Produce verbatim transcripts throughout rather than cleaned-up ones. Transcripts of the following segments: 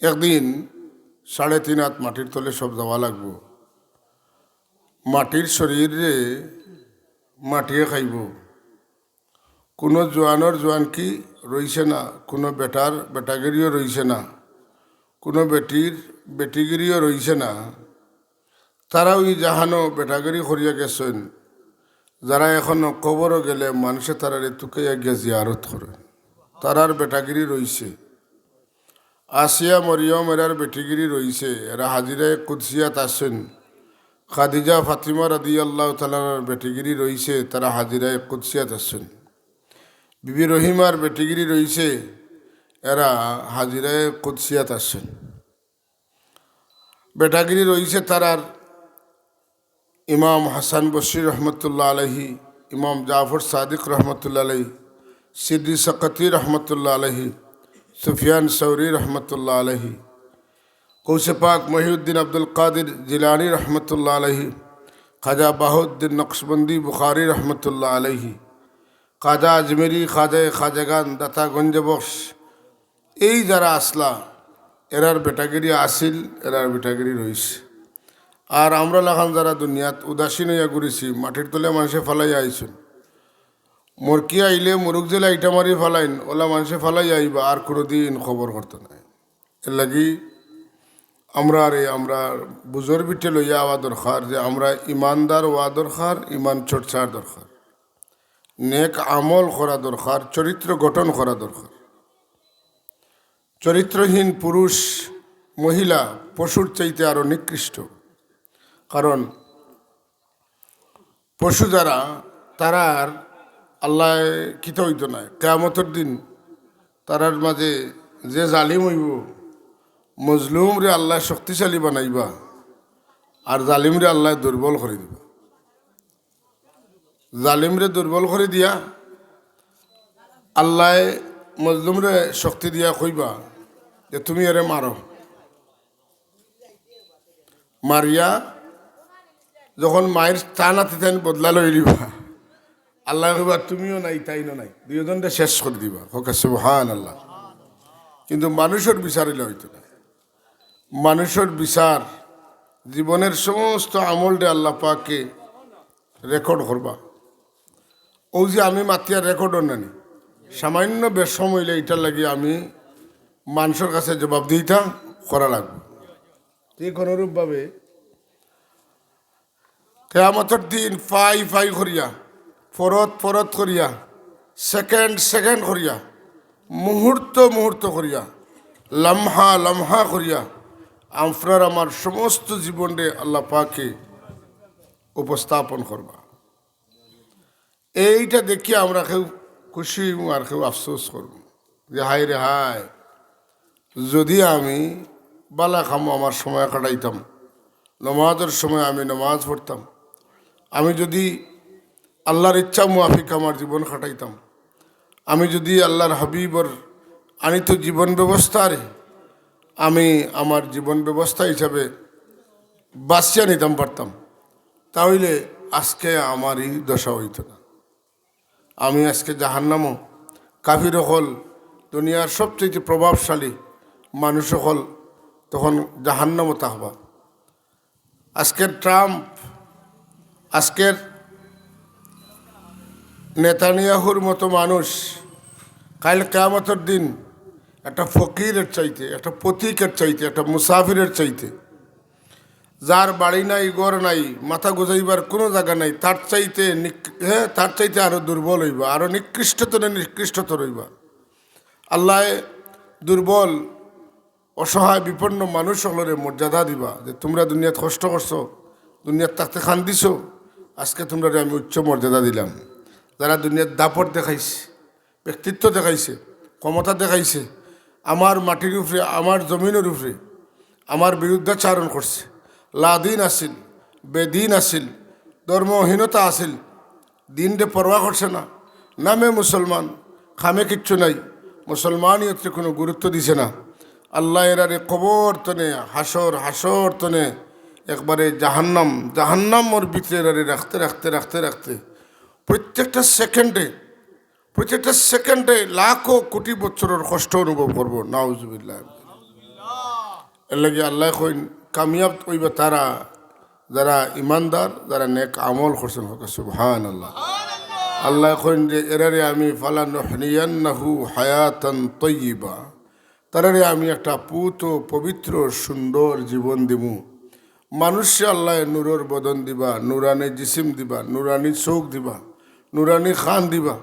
একদিন সাড়ে তিন হাত মাটির তলে সব যাওয়া লাগবো। মাটির শরীররে মাটিয়ে খাইবো। কুনু জোয়ানর জোয়ানকি রইছে না, কুনু বেটার বেটাগিরিও রইছে না, কুনু বেটির বেটিগিরিও রইছে না। তারা ওই জাহানো বেটাগিরি করিয়া গেছইন, যারা এখনো কবরো গেলে মানষে তারারে তুকাইয়া গিয়া জিয়ারত করে। তারার বেটাগিরি রইছে। আসিয়া মরিয়ম এরার বেটিগিরি রইছে, এরা হাজিরায়ে কুদসিয়াত আছইন। খাদিজা ফাতিমা রাদিয়াল্লাহু তাআলা আনহার বেটিগিরি রইছে, তারা হাজিরায়ে কুদসিয়াত আছইন। বিবি রহিমার বেটিগিরি রইছে, এরা হাজিরায়ে কুদসিয়াত আছইন। বেটাগিরি রইছে তারার ইমাম হাসান বসরি রহমতুল্লাহ আলাইহি, ইমাম জাফর সাদিক রহমতুল্লাহ আলাইহি, সিদ্দি সাকাতি রহমতুল্লাহ আলাইহি, সুফিয়ান সৌরি রহমতুল্লাহ আলাইহি, গৌসে পাক মহিউদ্দিন আব্দুল কাদির জিলানী রহমতুল্লাহ আলাইহি, খাজা বাহাউদ্দিন নকশবন্দি বুখারী রহমতুল্লাহ আলাইহি, খাজা আজমেরি, খাজায়ে খাজাগান, দাতা গঞ্জবখশ, এই যারা আছলা, এরার বেটাগিরি আছিল, এরার বেটাগিরি রইছে। আর আমরা লাখান যারা দুনিয়াত উদাসীন অইয়া ঘুরিছি, মাটির তলে মানষে ফালাইয়া আইছইন। মরকি আইলে মুরুক যে লাইটা মারি ফালাইন, অলা মানষে ফালাইয়া আইবা, আর কুনুদিন খবর করতা নায়। এরলাগি আমরারে, আমরার বুঝর ভিতরে লইয়া আওয়া দরকার যে আমরা ইমানদার অওয়া দরকার, ইমান চর্চার দরকার, নেক আমল করা দরকার, চরিত্র গঠন করা দরকার। চরিত্রহীন পুরুষ, মহিলা পশুর চাইতে আরো নিকৃষ্ট। কারণ পশু যারা, তারার আল্লায় কিতা অইতো নায়। কিয়ামতর দিন তারার মাঝে যে জালিম অইবো, মজলুমরে আল্লায় শক্তিশালী বানাইবা, আর জালিমরে আল্লায় দুর্বল করি দিবা। জালিমরে দুর্বল করি দিয়া আল্লায় মজলুমরে শক্তি দিয়া কইবা যে, "তুমি এরে মারো।" মারিয়া যখন মাইর টান আতে তাইন বদলা লই লিবা, আল্লায় কইবা, "তুমিও নাই, তাইনও নাই।" দুইওজনরে শেষ করি দিবা। কউক্কা সুবহানাল্লাহ। কিন্তু মানুষর বিচার অইলে অইতো না। মানুষর বিচার, জীবনের সমস্ত আমলরে আল্লাহ পাকে রেকর্ড করবা। অউ যে আমি মাতিয়ার রেকর্ড অর নানি, সামান্য বেশম অইলে ইটার লাগি আমি মানষর কাছে জবাবদিহিতা করা লাগবো। ঠিক অনুরূপভাবে কিয়ামতর দিন ফাই ফাই করিয়া, ফরত ফরত করিয়া, সেকেন্ড সেকেন্ড করিয়া, মুহূর্ত মুহূর্ত করিয়া, লমহা লমহা করিয়া আপনার আমার সমস্ত জীবনরে আল্লাহ পাকে উপস্থাপন করবা। এইটা দেখিয়া আমরা কেউ খুশি অইমু আর কেউ আফসোস করমু যে, "হায় রে হায়, যদি আমি বালা কামো আমার সময় কাটাইতাম, নমাজর সময় আমি নমাজ পড়তাম, আমি যদি আল্লাহর ইচ্ছা মুয়াফিক আমার জীবন কাটাইতাম, আমি যদি আল্লাহর হাবিবর আনিত জীবন ব্যবস্থারে আমি আমার জীবন ব্যবস্থা হিসাবে বাছিয়া নিতাম পারতাম, তা অইলে আজকে আমার এই দশা অইতো না।" আমি আজকে জাহান্নামো, কাফির অকল, দুনিয়ার সবচেয়ে প্রভাবশালী মানুষ অকল তখন জাহান্নামো থাকবা। আজকের ট্রাম্প, আজকের নেতানিয়াহুর মতো মানুষ কাইল কিয়ামতর দিন একটা ফকিরের চাইতে, একটা পথিকের চাইতে, একটা মুসাফিরের চাইতে, যার বাড়ি নাই, ঘর নাই, মাথা গুজাইবার কুনু জাগা নাই, তার চাইতে নিক-, হ্যাঁ, তার চাইতে আরো দুর্বল অইবা, আরো নিকৃষ্টতরে নিকৃষ্টতর অইবা। আল্লায় দুর্বল, অসহায়, বিপন্ন মানুষ অকলরে মর্যাদা দিবা যে, "তুমরা দুনিয়াত কষ্ট করছো, দুনিয়াত থাকতে কান্দিছো, আজকে তুমরারে আমি উচ্চ মর্যাদা দিলাম।" যারা দুনিয়াত দাপট দেখাইছে, ব্যক্তিত্ব দেখাইছে, ক্ষমতা দেখাইছে, আমার মাটির উপরে, আমার জমিনর উপরে আমার বিরুদ্ধাচারণ করছে, লাদিন আছিল, বেদিন আছিল, ধর্মহীনতা আছিল, দিনরে পরোয়া করছে না, নামে মুসলমান, কামে কিচ্ছু নাই, মুসলমানিয়তরে কুনু গুরুত্ব দিছে না। আল্লায় এরারে কবর তনে, হাশর, হাশর তনে একবারে জাহান্নাম, জাহান্নামর ভিতরে এরারে রাখতে, রাখতে, রাখতে, রাখতে প্রত্যেকটা সেকেন্ডে, প্রত্যেকটা সেকেন্ডে লাখো কোটি বছরর কষ্ট অনুভব করবো। নাউজুবিল্লাহ। এর লাগি আল্লায় কইন, কামিয়াব অইবা তারা, যারা ইমানদার, যারা নেক আমল করছইন। কউক্কা সুবহানাল্লাহ। আল্লায় কইন যে, এরারে আমি ফালানুহইয়ান্নাহু হায়াতান তাইয়্যিবা, তারারে আমি একটা পুত, পবিত্র, সুন্দর জীবন দিমু। মানুষরে আল্লায় নূরর বদন দিবা, নুরানি জিসিম দিবা, নুরানি চউখ দিবা, নুরানি কান দিবা,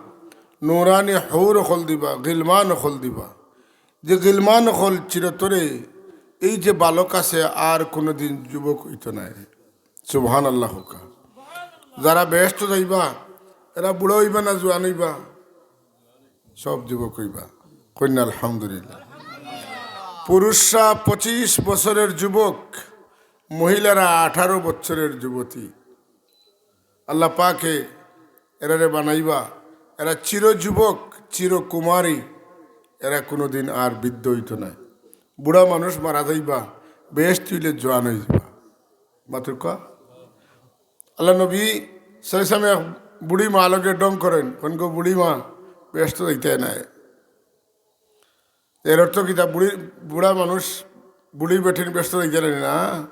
নুরানি হউর অকল দিবা, গিলমান অকল দিবা। যে গিলমান অকল চিরতরে এই যে বালক আছে, আর কুনুদিন যুবক অইতো নায়। সুবহানাল্লাহ কউক্কা। যারা বেহেস্তো যাইবা, এরা বুড়া অইবা না জোয়ান অইবা? সব যুবক অইবা। কইন না আলহামদুলিল্লাহ। পুরুষরা পঁচিশ বছরের যুবক, মহিলারা আঠারো বছরের যুবতী। আল্লাহ পাকে এরারে বানাইবা, এরা চির যুবক, চির কুমারী, এরা কুনুদিন আর বৃদ্ধ অইতো নায়। বুড়া মানুষ মারা যাইবা, বেহেস্ত অইলে জোয়ান অইযিবা। মাতুক্কা। আল্লার নবী সাল্লাল্লাহু আলাইহি ওয়াসাল্লাম এক বুড়ি মা লগে ঢং করইন, কইন, "গো বুড়ি মা, বেহেস্তো যাইতায় নায়।" এর অর্থ কিতা? বুড়ি, বুড়া মানুষ, বুড়ি বেটিন বেহেস্তো যাইতায় নায় না।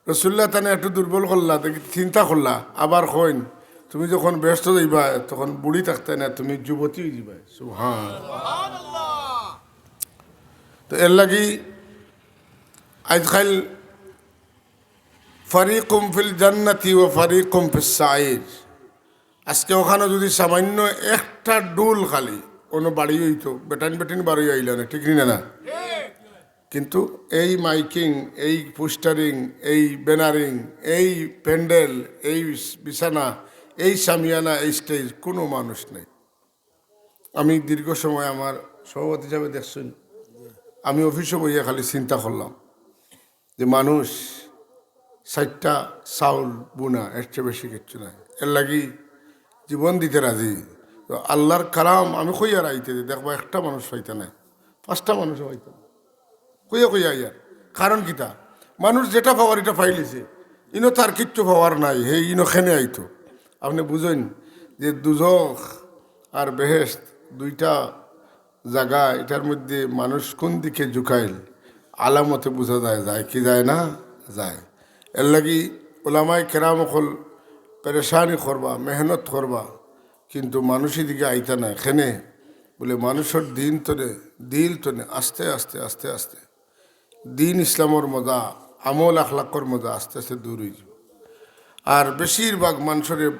রাসুলুল্লাহ তানে একটু দুর্বল করলা, দেখি চিন্তা করলা, আবার কইন, "তুমি যখন বেহেস্তো যাইবায়, তখন বুড়ি থাকতায় নায়, তুমি যুবতী অইযিবায়।" সুবহান। তো এর লাগি আইজকাইল ফারিকুম ফিল জান্নাতি ওয়া ফারিকুম ফিস সাইর। আজকে অখানো যুদি সামান্য একটা ডুল খালি অনো বাড়ি অইতো, বেটাইন বেটিন বাড়ি আইলা না, ঠিক নি না? না, কিন্তু এই মাইকিং, এই পোস্টারিং, এই ব্যানারিং, এই প্যান্ডেল, এই বিছানা, এই সামিয়ানা, এই স্টেজ, কুনু মানুষ নাই। আমি দীর্ঘ সময় আমার সভাপতি হিসাবে দেখছইন, আমি অফিসো বইয়া খালি চিন্তা করলাম যে মানুষ চাইরটা চাউল বুনা, এর চেয়ে বেশি কিচ্ছু নাই। এর লাগি জীবন দিতে রাজি। তো আল্লার কালাম আমি কইয়ার আইতে যে দেখবা একটা মানুষ পাইতা নায়, পাঁচটা মানুষও পাইতা নায়। কইয়া কইয়া আইয়ার। কারণ কিতা? মানুষ যেটা পাওয়ার ইটা পাইলিছে। ইনো তার কিচ্ছু পাওয়ার নাই, হে ইনো কেনে আইতো? আপনে বুঝইন যে দুজখ আর বেহেস্ত দুইটা জাগা, ইটার মধ্যে মানুষ কুন দিকে ঝুকাইল, আলামতে বুঝা যায়, যায় কি যায় না? যায়। এর লাগি ওলামায়ে কেরাম অকল পেরেশানি করবা, মেহনত করবা, কিন্তু মানুষ ইদিকে আইতা নায়। কেনে? বুলে, মানুষর দিন তনে, দিল তনে আস্তে আস্তে, আস্তে আস্তে দিন ইসলামর মজা, আমল আখলাকর মজা আস্তে আস্তে দূর অইযিবো। আর বেশিরভাগ মানষরে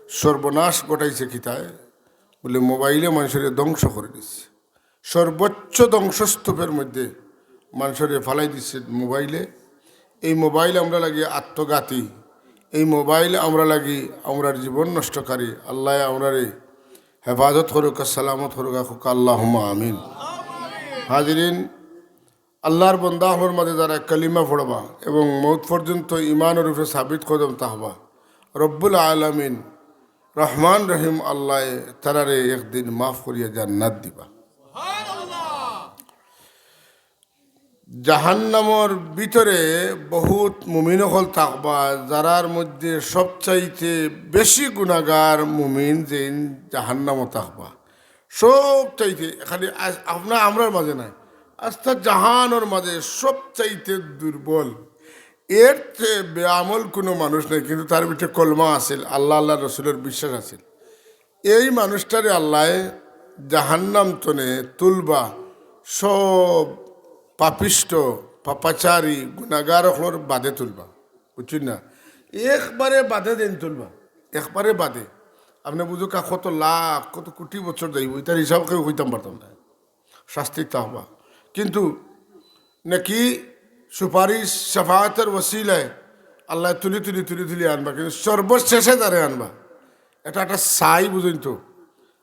সর্বনাশ ঘটাইছে কিতায়? বুলে, মোবাইলে মানষরে ধ্বংস করি দিছে। সর্বোচ্চ ধ্বংসস্তূপের মধ্যে মানষরে ফালাই দিছে মোবাইলে। এই মোবাইল আমরার লাগি আত্মঘাতী, এই মোবাইল আমরার লাগি আমরার জীবন নষ্টকারী। আল্লায় আমরারে হেফাজত করুক্কা, সালামত করুক্কা, কউক্কা আল্লাহুম্মা আমিন। হাজিরিন, আল্লার বন্দা অকলর মাঝে যারা কলিমা পড়বা এবং মউত পর্যন্ত ইমানর উপরে সাবিত কদম থাকবা, রব্বুল আলামিন রহমান রহিম আল্লায় তারারে একদিন মাফ করিয়া জান্নাত দিবা। জাহান্নামর ভিতরে বহুত মুমিন অকল থাকবা, যারার মধ্যে সবচাইতে বেশি গুনাগার মুমিন যেইন জাহান্নামো থাকবা। সবচাইতে, খালি আজ-, আপনা আমরার মাঝে নায়, আস্তা জাহানর মাঝে সবচাইতে দুর্বল, এর চেয়ে বেআমল কুনু মানুষ নাই, কিন্তু তার ভিতরে কলমা আছিল, আল্লাহ, আল্লার রসুলর বিশ্বাস আছিল। এই মানুষটারে আল্লায় জাহান্নাম তনে তুলবা, সব পাপিষ্ট, পাপাচারী, গুনাগার অকলর বাদে তুলবা, বুঝছইন না? একবারে বাদে যেইন তুলবা, একবারে বাদে। আপনে বুঝুক্কা, কত লাখ, কত কোটি বছর যাইবো, ইটার হিসাব কেউ কইতাম পারতাম নায়। শাস্তি থাকবা। কিন্তু নেকি, সুপারিশ, শাফাআতর ওসিলায় আল্লায় তুলি তুলি, তুলি তুলি আনবা, কিন্তু সর্বশেষে যারে আনবা, এটা একটা ছাই, বুঝইন তো?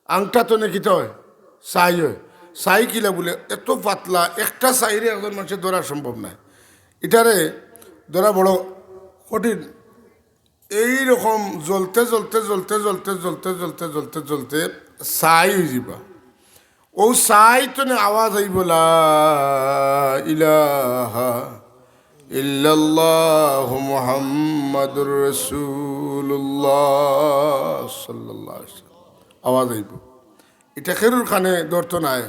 আংটা তনে কিতা অয়? ছাই অয়। ছাই কিলা বুলে, এত পাতলা, একটা ছাইরে একজন মানষে ধরা সম্ভব নায়। ইটারে ধরা বড় কঠিন। এই রকম জ্বলতে জ্বলতে, জ্বলতে জ্বলতে, জ্বলতে জ্বলতে, জ্বলতে জ্বলতে ছাই অইযিবা। অউ ছাই তনে আওয়াজ আইবো, "লা ইলাহা ইল্লাল্লাহু মুহাম্মাদুর রাসূলুল্লাহ সাল্লাল্লাহু আলাইহি ওয়াসাল্লাম।" আওয়াজ আইবো। ইটা কেউর কানে ধরতো নায়,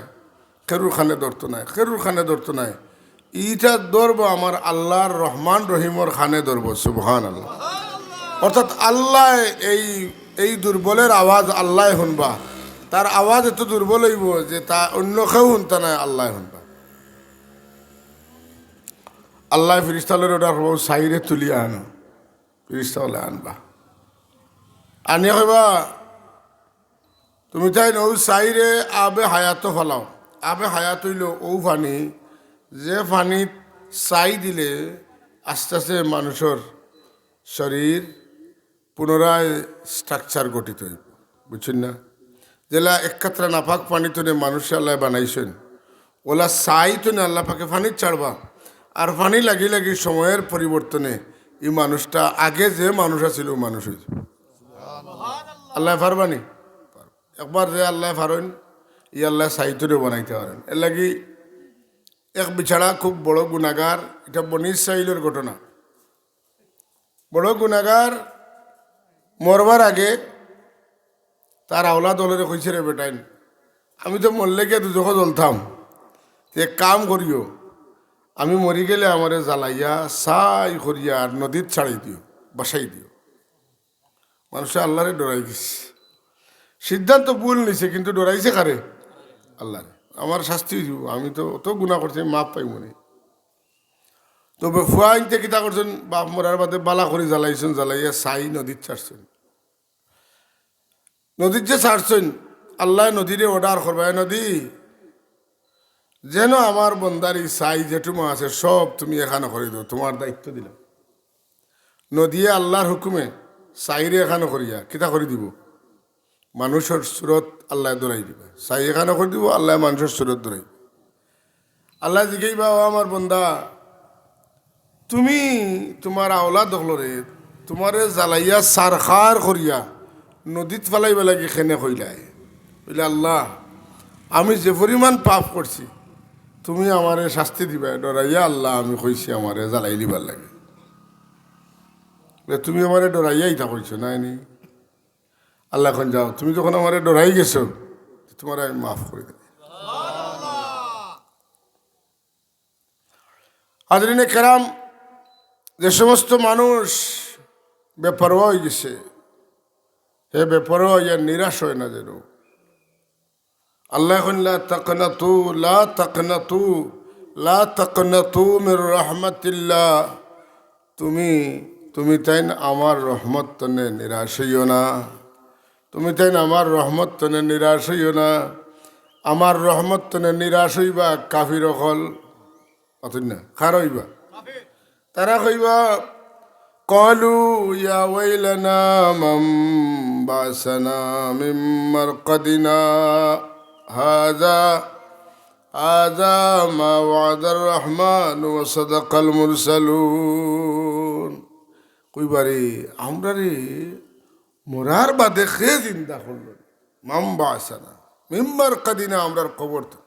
কেউর কানে ধরতো নায়, কেউর কানে ধরতো নায়। ইটা ধরবো আমার আল্লাহর রহমান রহিমর কানে ধরবো। সুবহানাল্লাহ। অর্থাৎ আল্লায় এই, এই দুর্বলের আওয়াজ আল্লায় হুনবা, তার আওয়াজ এত দুর্বল অইবো যে তা অন্য কেউ হুনতা নায়, আল্লায় হুনবা। আল্লায় ফিরিস্তা অকলরে অর্ডার করবো, "ছাইরে তুলিয়া আনো।" ফিরিস্তা অকলে আনবা, আনিয়া কইবা, "তুমি তাইন অউ ছাইরে আবে হায়াতো ফালাও।" আবে হায়াত অইলো অউ পানি, যে পানিত ছাই দিলে আস্তে আস্তে মানুষর শরীর পুনরায় structure গঠিত অইবো, বুঝছইন না? যেলা এক কাতরা নাপাক পানি তনে মানুষরে আল্লায় বানাইছইন, অউলা ছাই তনে আল্লাহ পাকে পানি ছাড়বা, আর পানি লাগি লাগি সময়র পরিবর্তনে ই মানুষটা আগে যে মানুষ আছিল অউ মানুষ অইছে। আল্লায় পারবা নি? একবার যে আল্লায় পারইন, ই আল্লায় ছাই তনে বানাইতা পারইন। এরলাগি এক বেচারা খুব বড় গুনাগার, ইটা বনি ইসরাইলর ঘটনা। বড় গুনাগার মরবার আগে তার আওলাদ অকলরে কইছে, "রে বেটাইন, আমি তো মরলে গিয়া দুজখো জ্বলতাম, তে এক কাম করিও, আমি মরি গেলে আমারে জ্বালাইয়া ছাই করিয়া আর নদীত ছাড়ি দিও, ভাসাই দিও।" মানুষে আল্লাহরে ডরাই গেছে, সিদ্ধান্ত ভুল নিছে, কিন্তু ডরাইছে কারে? আল্লাহরে। "আমার শাস্তি অইবো, আমি তো অত গুনা করছি, আমি মাফ পাইমু নি।" তবে ফুয়া ইনতে কিতা করছইন? বাপ মরার বাদে বালা করি জ্বালাইছইন, জ্বালাইয়া ছাই নদীত ছাড়ছইন। নদীত যে ছাড়ছইন, আল্লায় নদীরে অর্ডার করবা, "এ নদী, যেন আমার বন্দার ই ছাই যেটুমা আছে সব তুমি একখানো করি দেও, তুমার দায়িত্ব দিলাম।" নদীয়ে আল্লাহর হুকুমে ছাইরে একখানো করিয়া কিতা করি দিবো? মানুষর সুরত আল্লায় ধরাই দিবা। ছাই একখানো করি দিবো, আল্লায় মানুষর সুরত ধরাই। আল্লায় জিগাইবা, "ও আমার বন্দা, তুমি তুমার আওলাদ অকলরে, তুমারে জ্বালাইয়া ছারখার করিয়া নদীত ফালাইবার লাগি কেনে কইলায়?" বলে, "আল্লাহ, আমি যে পরিমাণ পাপ করছি, তুমি আমারে শাস্তি দিবায়, ডরাইয়া আল্লাহ আমি কইছি আমারে জ্বালাই দিবার লাগি। বলে, তুমি আমারে ডরাইয়া ইতা কইছো, নায় নি?" আল্লায় কইন, "যাও, তুমি যখন আমারে ডরাই গেছো, তুমারে আমি মাফ করি দিলাম।" হাজরিনে কেরাম, যে সমস্ত মানুষ বেপরোয়া অই গেছে, হে বেপরোয়া অইয়া নিরাশ অয় না যেন। আল্লায় কইন, "লা তাকনাতু, লা তাকনাতু, লা তাকনাতু মির রাহমাতিল্লাহ।" তুমি, তুমি তাইন আমার রহমত তনে নিরাশ অইও না। তুমি তাইন আমার রহমত তনে নিরাশ অইও না। আমার রহমত তনে নিরাশ অইবা কাফির অকল। অতএব না, কারা অইবা? তারা কইবা, "ক্বালু ইয়া ওয়াইলানা মান বা'সানা মিন মারকাদিনা, হাযা, হাযা মা ওয়া'দার রাহমানু ওয়া সাদাকাল মুরসালুন।" কইবা, "রে, আমরারে মরার বাদে কে জিন্দা করলো? মান বা'সানা মিন মারকাদিনা, আমরার কবর তো।"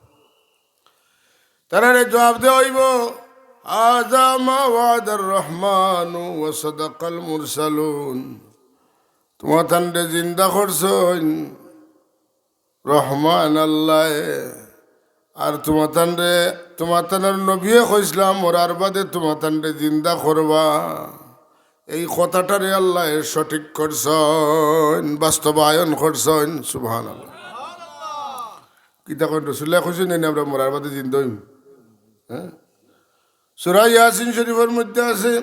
তারারে জবাব দেওয়া অইবো, "হাযা মা ওয়া'দার রাহমানু ওয়া সাদাকাল মুরসালুন।" তুমাতানরে জিন্দা করছইন রহমান আল্লায়, আর তুমাতানরে, তুমাতানর নবিয়ে কইছলা, "মরার বাদে তুমাতানরে জিন্দা করবা।" এই কথাটারে আল্লায় সঠিক করছইন, বাস্তবায়ন করছইন। সুবহানাল্লাহ। কিতা কইন, রসুলুল্লায় কইছইন নি আমরা মরার বাদে জিন্দা অইমু? হ্যাঁ? সূরা ইয়াসিন শরীফর মধ্যে আছে,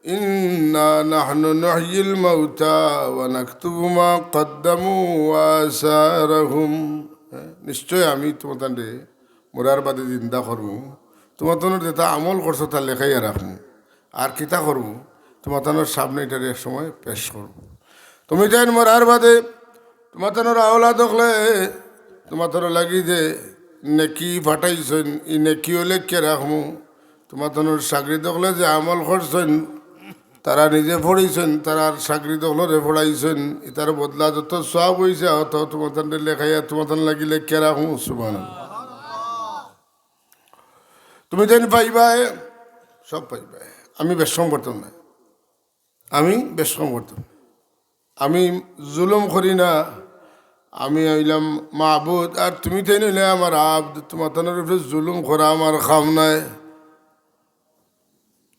"ইন্না নাহনু নুহয়িল মাউতা ওয়া নাকতুবু মা কদ্দামু ওয়া আসারহুম।" হ্যাঁ? নিশ্চয় আমি তুমাতানরে মরার বাদে জিন্দা করমু, তুমাতানর যেতা আমল করছো তা লেখাইয়া রাখমু। আর কিতা করমু? তুমাতানর সামনে ইটারে এক সময় পেশ করমু। তুমিতাইন মরার বাদে তুমাতানর আওলাদ অকলে তুমাতানর লাগি যে নেকি পাঠাইছইন, ই নেকিও লেখিয়া রাখমু। তুমাতানর শাগরিদ অকলে যে আমল করছইন, তারা নিজে পড়ছইন, তারার শাগরিদ অকলরে পড়াইছইন, ইতার বদলা যত সওয়াব অইছে, অত তুমাতানরে লেখাইয়া তুমাতানর লাগি লেখিয়া রাখমু। সুবহানাল্লাহ। তুমিতাইন পাইবায়, সব পাইবায়। আমি বেশকম করতাম না, আমি বেশকম করতাম। আমি জুলুম করি না, আমি অইলাম মাবুদ, আর তুমিতাইন অইলায় আমার আব্দ। তুমাতানর উপরে জুলুম করা আমার কাম নায়।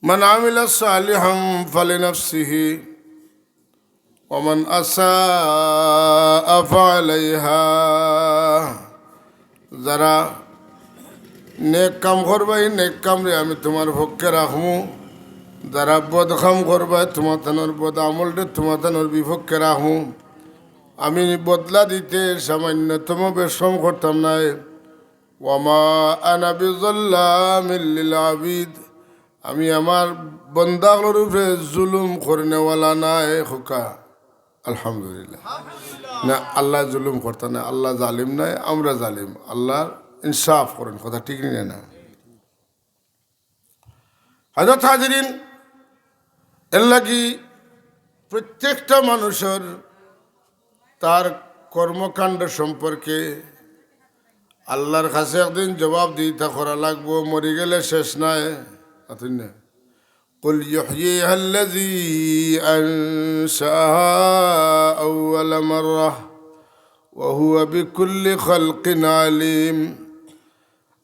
من عمل صالحا فلنفسه ومن أساء فعليها। যারা নেক কাম করবায়, নেক কামরে আমি তুমার পক্ষে রাখমু। যারা বদ কাম করবায়, তুমাতানর বদ আমলরে তুমাতানর বিপক্ষে রাখমু। আমি বদলা দিতে সামান্যতম বেশকম করতাম নায়। وما أنا بظلام للعبيد। আমি আমার বন্দা অকলর উপরে জুলুম করনেওয়ালা নায়। কউক্কা আলহামদুলিল্লাহ। না, আল্লায় জুলুম করতা নায়, আল্লাহ জালিম নায়, আমরা জালিম। আল্লায় ইনসাফ করইন, কথা ঠিক নি না? হযরত হাজিরিন, এরলাগি প্রত্যেকটা মানুষর তার কর্মকাণ্ড সম্পর্কে আল্লার কাছে একদিন জবাবদিহিতা করা লাগবো, মরি গেলে শেষ নায়। মাতইন না? قل يحييها الذي أنشأها أول مرة وهو بكل خلق عليم।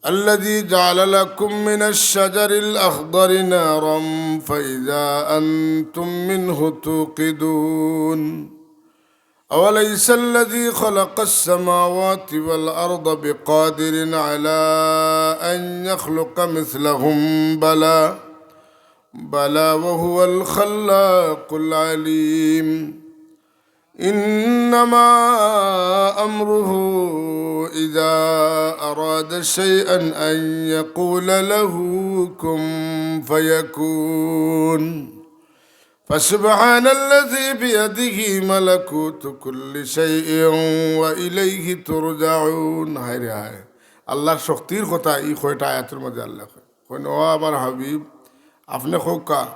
الذي جعل لكم من الشجر الأخضر نارا فإذا أنتم منه توقدون। أوليس الذي خلق السماوات والأرض بقادر على أن يخلق مثلهم؟ بلى، بلى وهو الخلاق العليم. إنما أمره إذا أراد شيئا أن يقول له كن فيكون. فسبحان الذي بيده ملكوت كل شيء وإليه ترجعون। হায় রে হায়, আল্লার শক্তির কথা ই কয়টা আয়াতর মাঝে আল্লায় কইন। কইন, "ও আমার হাবিব, আপনে কউক্কা।"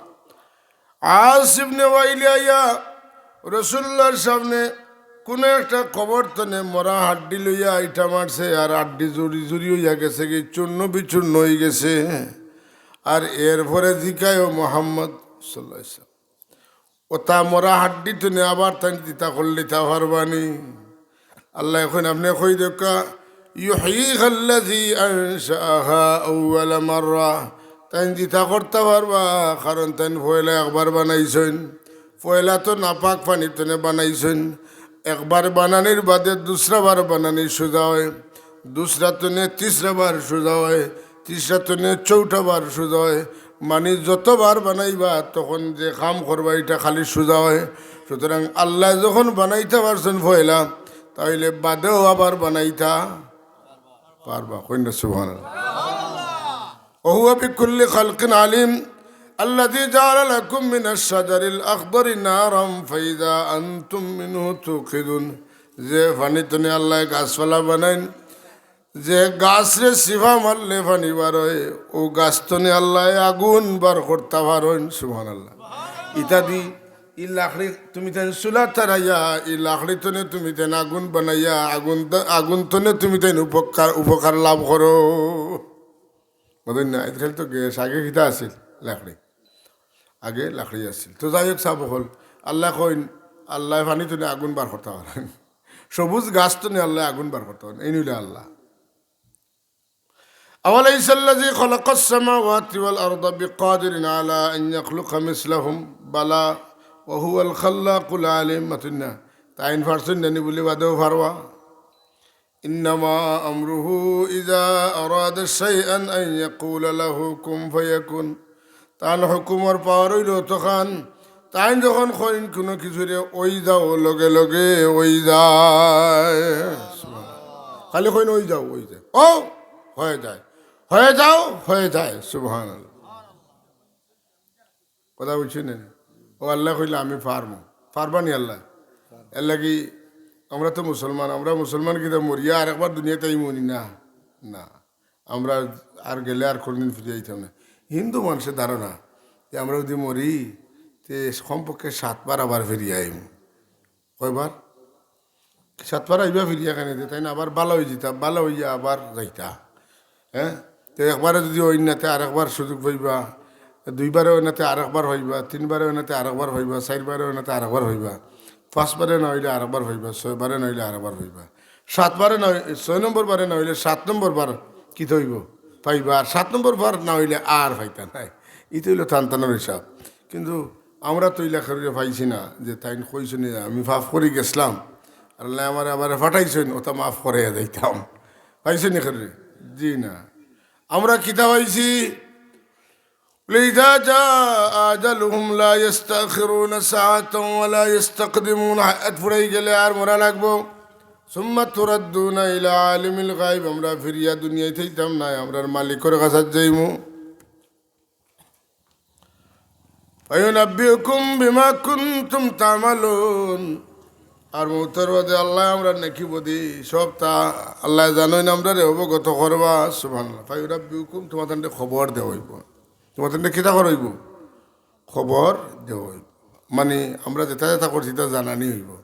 আস ইবনে ওয়াইল আইয়া রাসুলুল্লাহর সামনে কুনু একটা কবর তনে মরা হাড্ডি লইয়া ইটা মারছে, আর হাড্ডি জুড়ি জুড়ি অইয়া গেছেগি, চূর্ণ বিচূর্ণ অইগেছে। আর এরপরে জিকায়, "ও মুহাম্মদ সাল্লাল্লাহু আলাইহি ওয়াসাল্লাম, অতা মরা হাড্ডি তনে আবার তাইন জিতা করলিতা পারবানি?" আল্লায় কইন, "আপনে কই দেউক্কা, يحييها الذي أنشأها أول مرة।" তাইন জিতা করতা পারবা, কারণ তাইন পয়লা একবার বানাইছইন। পয়লা তো নাপাক পানি তনে বানাইছইন, একবার বানানির বাদে দুসরা বার বানানি সুজা অয়, দুসরা তনে তিসরা বার সুজা অয়, তিসরা তনে চৌঠা বার সুজা অয়। মানি যতবার বানাইবা তখন যে কাম করবা ইটা খালি সুজা অয়। সুতরাং আল্লায় যখন বানাইতা পারছইন পয়লা, তাইলে বাদেও আবার বানাইতা পারবা। কইন না সুবহানাল্লাহ। وهو بكل خلق عليم। الذي جعل لكم من الشجر الأخضر نارا فإذا أنتم منه توقدون। যে পানি তনে আল্লায় গাছপালা বানাইন, যে গাছরে চিফা মারলে পানি বার অয়, অউ গাছ তনে আল্লায় আগুন বার করতা পারইন। সুবহানাল্লাহ। ইতাদি ই লাকড়ি তুমি তাইন চুলা তারাইয়া, ই লাকড়ি তনে তুমি তাইন আগুন বানাইয়া, আগুন ত-, আগুন তনে তুমি তাইন উপকার, উপকার লাভ করো। বুঝইন না? আইজকাইল তো গ্যাস, আগে কিতা আছিল? লাকড়ি। আগে লাকড়ি আছিল। তো যাই হোক, সাব অকল, আল্লায় কইন, আল্লায় পানি তনে আগুন বার করতা পারইন। সবুজ গাছ তনে আল্লায় আগুন বার করতা পারইন। এইন অইলা আল্লাহ। أوليس الذي خلق السماوات والأرض بقادر على أن يخلق مثلهم؟ بلى وهو الخلاق العليم। মাতইন না? তাইন পারছইন না নি বুলি বাদেও পারবা? إنما أمره إذا أراد شيئا أن يقول له كن فيكون। তান হুকুমর পাওয়ার অইলো অতখান, তাইন যখন কইন কুনু কিছুরে, "অই যাও", লগে লগে অই যায়। খালি কইন, "অই যাও, অই যায়", ও, হয়ে যায়, "হয়ে যাও", হয়ে যায়। সুবহানাল্লাহ। কথা বুঝছইন না নি? ও আল্লায় কইলে, "আমি পারমু।" পারবা নি আল্লায়? এরলাগি আমরা তো মুসলমান, আমরা মুসলমান কিতা মরিয়া আরেকবার দুনিয়াত আইমু নি? না, না। আমরা আর গেলে আর কোনোদিন ফিরিয়া আইতাম না। হিন্দু মানষর ধারণা যে আমরা যুদি মরি, তে কমপক্ষে সাতবার আবার ফিরিয়া আইমু। কয়বার? সাতবার আইবা ফিরিয়া কেনে? তে তাইন আবার ভালা অইযিতা, ভালা অইয়া আবার যাইতা। হ্যাঁ? তে একবারে যুদি অইন না, তে আরেকবার সুযোগ পাইবা, দুইবারে অইন না, তে আরেকবার পাইবা, তিনবারে অইন না, তে আরেকবার পাইবা, চাইরবারে অইন না, তে আরেকবার পাইবা, পাঁচবারে না অইলে আরেকবার পাইবা, ছয়বারে না অইলে আরেকবার পাইবা। সাতবারে না অই-, ছয় নম্বর বারে না অইলে সাত নম্বর বার কিতা অইবো? পাইবা। আর সাত নম্বর বার না অইলে আর পাইতা নায়। ইতা অইলো তান তানর হিসাব। কিন্তু আমরা তো ইলা কেউরে পাইছি না যে তাইন কইছইন যে আমি পাপ করি গেছলাম, আর আল্লায় আমারে আবার পাঠাইছইন, ওটা মাফ করাইয়া যাইতাম। পাইছইন নি কেউরে? জি না। আমরা কিতা পাইছি? لئذا جاء أجلهم لا يستأخرون ساعة ولا يستقدمون। হায়াত ফুরাই গেলে আর মরা লাগবো। ثم تردون إلى عالم الغيب, আমরা ফিরিয়া দুনিয়াত আইতাম নায়, আমরার মালিকর কাছে যাইমু। فينبئكم بما كنتم تعملون। আর মউতর বাদে আল্লায় আমরার নেকি বদি সবতা আল্লায় জানইন, আমরারে অবগত করবা। সুবহানাল্লাহ। فينبئكم, তুমাতানরে খবর দেওয়া অইবো। তুমাতানরে কিতা করা অইবো? খবর দেওয়া অইবো। মানে, আমরা যেটা যেটা করছি, ইটা জানানি অইবো।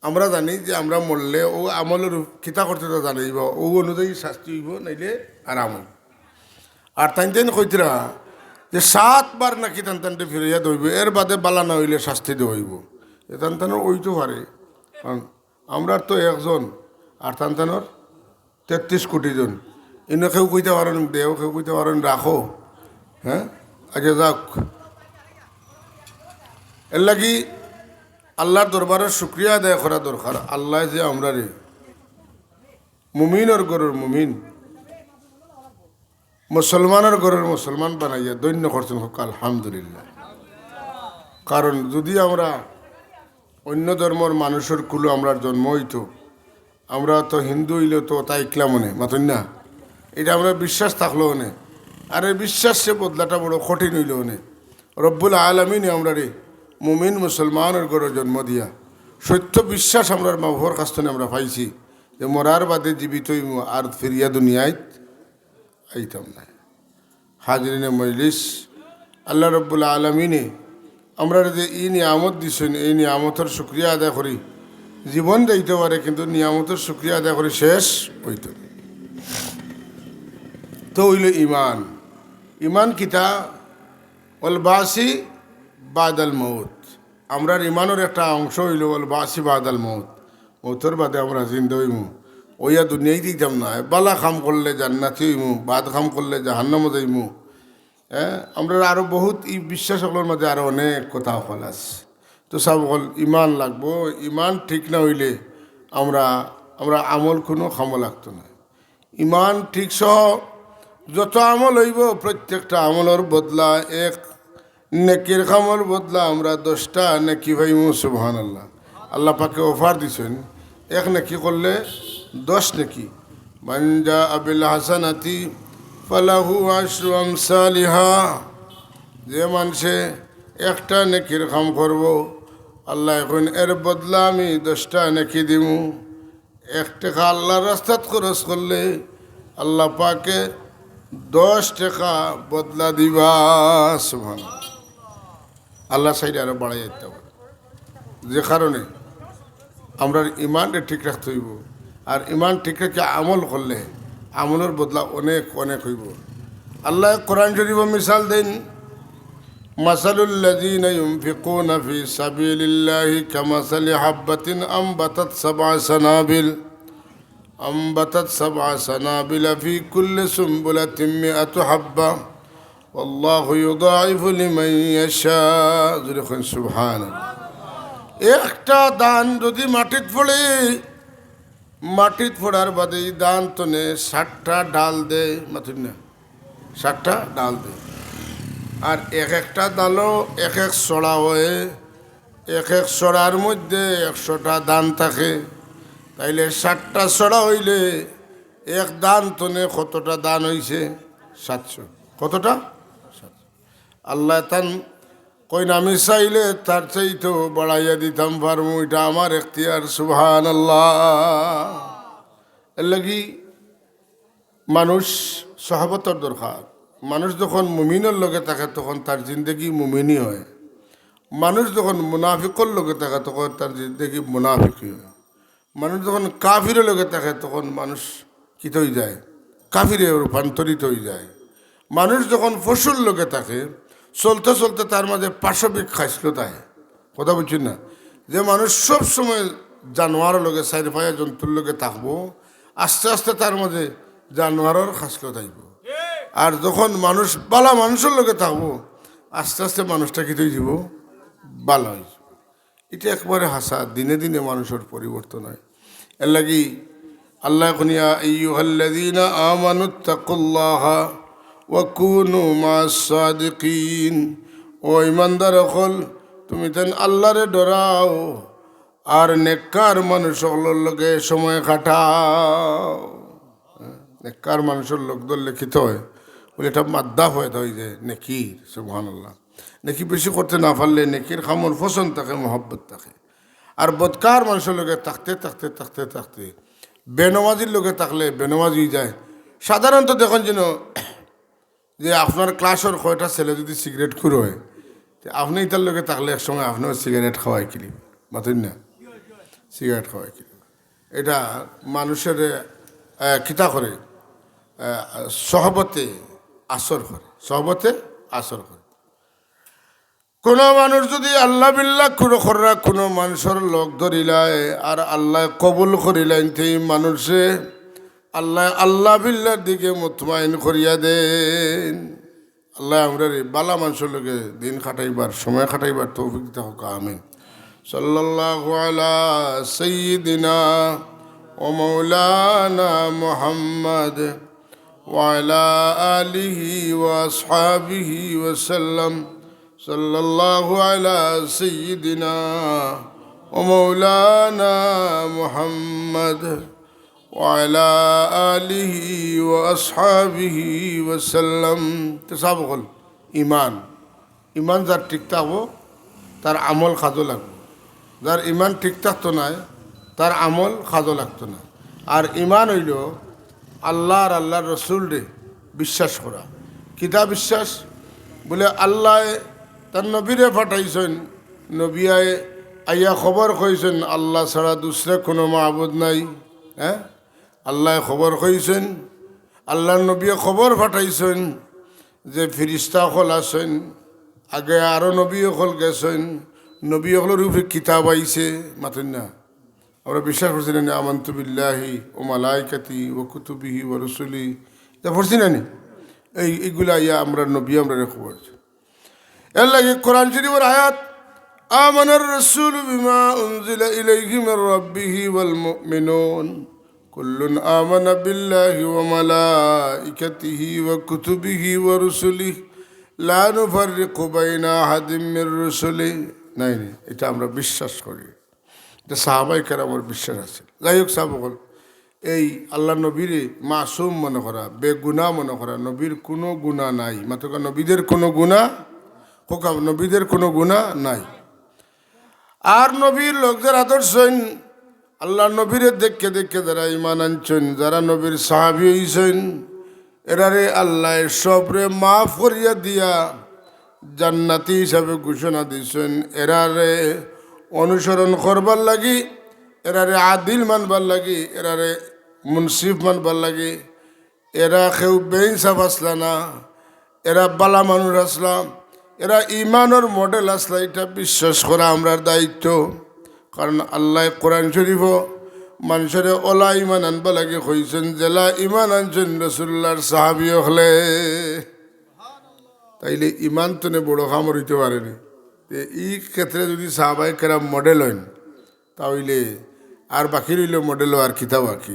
আমরা জানি যে আমরা মরলে অউ আমলর উপ-, কিতা করছি ইটা জানাইবো, অউ অনুযায়ী শাস্তি অইবো, নাইলে আরাম অইবো। আর তাইন তাইন কইতরা যে সাতবার নাকি তান তানরে ফিরাইয়া দেওয়া অইবো, এর বাদে বালা না অইলে শাস্তি দেওয়া অইবো। এ তান তানর অইতো পারে, কারণ আমরার তো একজন, আর তান তানর তেত্রিশ কোটি জন। ইনো কেউ কইতা পারইন দেও, কেউ কইতা পারইন রাখো। হ্যাঁ, আচ্ছা, যাউক। এরলাগি আল্লার দরবারো শুকরিয়া আদায় করা দরকার। আল্লায় যে আমরারে মুমিনর ঘরর মুমিন, মুসলমানর ঘরর মুসলমান বানাইয়া ধন্য করছইন, কউক্কা আলহামদুলিল্লাহ। কারণ যুদি আমরা অইন্য ধর্মর মানুষর কুলো আমরার জন্ম অইতো, আমরা তো হিন্দু অইলে তো তা ইকলা মনে, মাতইন না? ইটা আমরার বিশ্বাস থাকলো অনে। আর এই বিশ্বাসে বদলাটা বড় কঠিন অইলো অনে। রব্বুল আলামিনে আমরারে মুমিন মুসলমানর ঘরো জন্ম দিয়া সত্য বিশ্বাস আমরার মা বাফর কাছ থনে আমরা পাইছি যে মরার বাদে জীবিত অইমু, আর ফিরিয়া দুনিয়াত আইতাম নায়। হাজিরিনে মজলিস, আল্লাহ রব্বুল আলামিনে আমরারে যে ই নিয়ামত দিছইন, এই নিয়ামতর শুকরিয়া আদায় করি। জীবন যাইতো পারে, কিন্তু নিয়ামতর শুকরিয়া আদায় করি শেষ অইতো নায়। তো অইলো ইমান। ইমান কিতা? ওয়াল বাসি বাদাল মউত। আমরার ইমানর একটা অংশ অইলো ওয়াল বাসি বাদাল মউত। মউতর বাদে আমরা জিন্দা অইমু, অইয়া দুনিয়াত আইতাম নায়। বালা কাম করলে জান্নাতি অইমু, বাদ কাম করলে জাহান্নামো যাইমু। হ্যাঁ, আমরার আরো বহুত ই বিশ্বাস অকলর মাঝে আরো অনেক কথা অকল আছে। তো সব অকল ইমান লাগবো, ইমান ঠিক না অইলে আমরা, আমরা আমল কুনু কামো লাগতো নায়। ইমান ঠিক সহ যত আমল অইবো, প্রত্যেকটা আমলর বদলা এক নেকির কামর বদলা আমরা দশটা নেকি পাইমু। সুবহানাল্লাহ। আল্লাহ পাকে offer দিছইন, এক নেকি করলে দশ নেকি। মান জাআ বিল হাসানাতি ফালাহু আশরু আমসালিহা। যে মানষে একটা নেকির কাম করবো, আল্লায় কইন, এর বদলা আমি দশটা নেকি দিমু। এক টেকা আল্লার রাস্তাত খরচ করলে আল্লাহ পাকে দশ টেকা বদলা দিবা। সুবহানাল্লাহ। আল্লাহ চাইলে আরো বাড়াইয়া দিতা পারে। যে কারণে আমরার ইমানরে ঠিক রাখতে অইবো, আর ইমান ঠিক রাখিয়া আমল করলে আমলর বদলা অনেক অনেক অইবো। আল্লায় কোরআন শরীফো মিসাল দেইন, مثل الذين ينفقون في سبيل الله كمثل حبة أنبتت سبع سنابل أنبتت سبع سنابل في كل سنبلة مئة حبة والله يضاعف لمن يشاء। জোরে কইন সুবহানাল্লাহ। একটা দান যুদি মাটিত পড়ে, মাটিত পড়ার বাদে ই দান তনে ষাটটা ডাল দেয়, মাতইন না? ষাটটা ডাল দেয়। আর এক একটা ডালো এক এক ছড়া অয়, এক এক ছড়ার মধ্যে একশোটা দান থাকে। তাইলে ষাটটা ছড়া অইলে এক দান তনে কতটা দান অইছে? সাতশো। কতটা? সাতশো। আল্লায় তান কইন, আমি চাইলে তার চাইতেও বাড়াইয়া দিতাম পারমু, ইটা আমার এখতিয়ার। সুবহানাল্লাহ। এরলাগি মানুষ সহবতর দরকার। মানুষ যখন মুমিনর লগে থাকে, তখন তার জিন্দেগি মুমিনি অয়। মানুষ যখন মুনাফিকর লগে থাকে, তখন তার জিন্দেগি মুনাফিকি অয়। মানুষ যখন কাফিরর লগে থাকে, তখন মানুষ কিতা অইযায়? কাফিরে রূপান্তরিত অইযায়। মানুষ যখন পশুর লগে থাকে, চলতে চলতে তার মাঝে পাশবিক খাইছলত আয়। কথা বুঝছইন না? যে মানুষ সব সময় জানোয়ারর লগে, চাইর পায়া জন্তুর লগে থাকবো, আস্তে আস্তে তার মাঝে জানোয়ারর খাইছলত আইবো। আর যখন মানুষ বালা মানুষর লগে থাকবো, আস্তে আস্তে মানুষটা কিতা অইযিবো? ভালা অইযিবো। ইটা একবারে হাছা, দিনে দিনে মানুষর পরিবর্তন অয়। এরলাগি আল্লায় কইন, "ইয়া আইয়ুহাল্লাযীনা আমানুত্তাকুল্লাহা ওয়া কুনু মা'আস সাদিকিন।" ও ইমানদার অকল, তুমিতাইন আল্লারে ডরাও, আর নেককার মানুষ অকলর লগে সময় কাটাও। নেককার মানুষর লগ ধরলে কিতা অয়? বলে, ইটা মাদ্দা পয়দা অইযায় নেকির। সুবহানাল্লাহ। নেকি বেশি করতে না পারলে নেকির কামর পছন্দ থাকে, মহব্বত থাকে। আর বদকার মানুষর লগে থাকতে থাকতে থাকতে থাকতে বেনমাজির লগে থাকলে বেনমাজি অইযায়। সাধারণত দেখইন যেন যে আপনার ক্লাসর কয়টা ছেলে যদি সিগারেট খুর অয়, তে আপনে ইতার লগে থাকলে এক সময় আপনেও সিগারেট খাওয়াই কিলি, মাতইন না? সিগারেট খাওয়াই কিলি। ইটা মানুষর, আহ, কিতা করে? আহ, সহবতে আসর করে, সহবতে আসর করে। কুনু মানুষ যদি আল্লাহ বিল্লাহ কুনু কররা কুনু মানুষর লগ ধরিলায় আর আল্লায় কবুল করিলাইন, তে ই মানুষে আল্লায় আল্লাহ বিল্লাহর দিকে মুতমাইন করিয়া দেইন। আল্লায় আমরারে ভালা মানুষর লগে দিন কাটাইবার, সময় কাটাইবার তৌফিক দিতা হউক, আমিন। সাল্লাল্লাহু আলা সাইয়্যিদিনা ওয়া মাওলানা মুহাম্মদ ওয়া আলা আলিহি ওয়া আসহাবিহি ওয়া সাল্লাম। সাল্লাল্লাহু আলা সাইয়্যিদিনা ওয়া মাওলানা মুহাম্মদ ওয়া আলা আলিহি ওয়া আসহাবিহি ওয়া সাল্লাম। তে সব অকল ইমান, ইমান যার ঠিক থাকবো, তার আমল কাজো লাগবো। যার ইমান ঠিক থাকতো নায়, তার আমল কাজো লাগতো নায়। আর ইমান অইলো আল্লাহ আর আল্লাহর রসুলরে বিশ্বাস করা। কিতা বিশ্বাস? বলে, আল্লায় তার নবীরে পাঠাইছইন, নবিয়ায় আইয়া খবর কইছইন, আল্লাহ ছাড়া দুসরা কুনু মাবুদ নাই। হ্যাঁ, আল্লায় খবর কইছইন, আল্লাহর নবিয়ে খবর পাঠাইছইন যে ফিরিস্তা অকল আছইন, আগে আরো নবী অকল গেছইন, নবী অকলর উপরে কিতাব আইছে, মাতইন না? আমরা বিশ্বাস করছি না নি? আমানতু বিল্লাহি ওয়া মালাইকাতি ওয়া কুতুবিহি ওয়া রুসুলি, ইতা পড়ছি না নি? এই, ইগুলা ইয়া আমরার নবী আমরারে খবর। এরলাগি কোরআন শরীফর আয়াত, "আমানার রাসূলু বিমা উনজিলা ইলাইহি মির রাব্বিহি ওয়াল মুমিনুন, কুল্লুন আমানা বিল্লাহি ওয়া মালাইকাতিহি ওয়া কুতুবিহি ওয়া রুসুলিহি, লা নুফাররিকু বাইনা আহাদিম মির রুসুলিহি।" নাই, নাই, ইটা আমরা বিশ্বাস করি। ইটা সাহাবায়ে কেরামর বিশ্বাস আছিল। যাই হউক, সাহাব অকল, এই আল্লাহর নবীরে মাসুম মনে করা, বেগুনা মনে করা, নবীর কুনু গুনা নাই, মাতউক্কা নবীদের কুনু গুনা, কউক্কা নবীদের কুনু গুনা নাই। আর নবীর লগ যারা ধরছইন, আল্লাহর নবীরে দেখিয়া দেখিয়া যারা ইমান আনছইন, যারা নবীর সাহাবী অইছইন, এরারে আল্লায় সবরে মাফ করিয়া দিয়া জান্নাতি হিসাবে ঘোষণা দিছইন। এরারে অনুসরণ করবার লাগি, এরারে আদিল মানবার লাগি, এরারে মুনসিফ মানবার লাগি, এরা কেউ বেইনসাফ আছলা না, এরা ভালা মানুষ আছলা, এরা ইমানর মডেল আছলা, ইটা বিশ্বাস করা আমরার দায়িত্ব। কারণ আল্লায় কোরআন শরীফো মানষরে অলা ইমান আনবার লাগি কইছইন, যেলা ইমান আনছইন রাসুলুল্লাহর সাহাবী অকলে। তাইলে ইমান তনে বড় কাম অইতে পারে নি। তে ই ক্ষেত্রে যদি সাহাবায়ে কেরাম মডেল অইন, তা অইলে আর বাকি রইলো মডেল আর কিতা বাকি।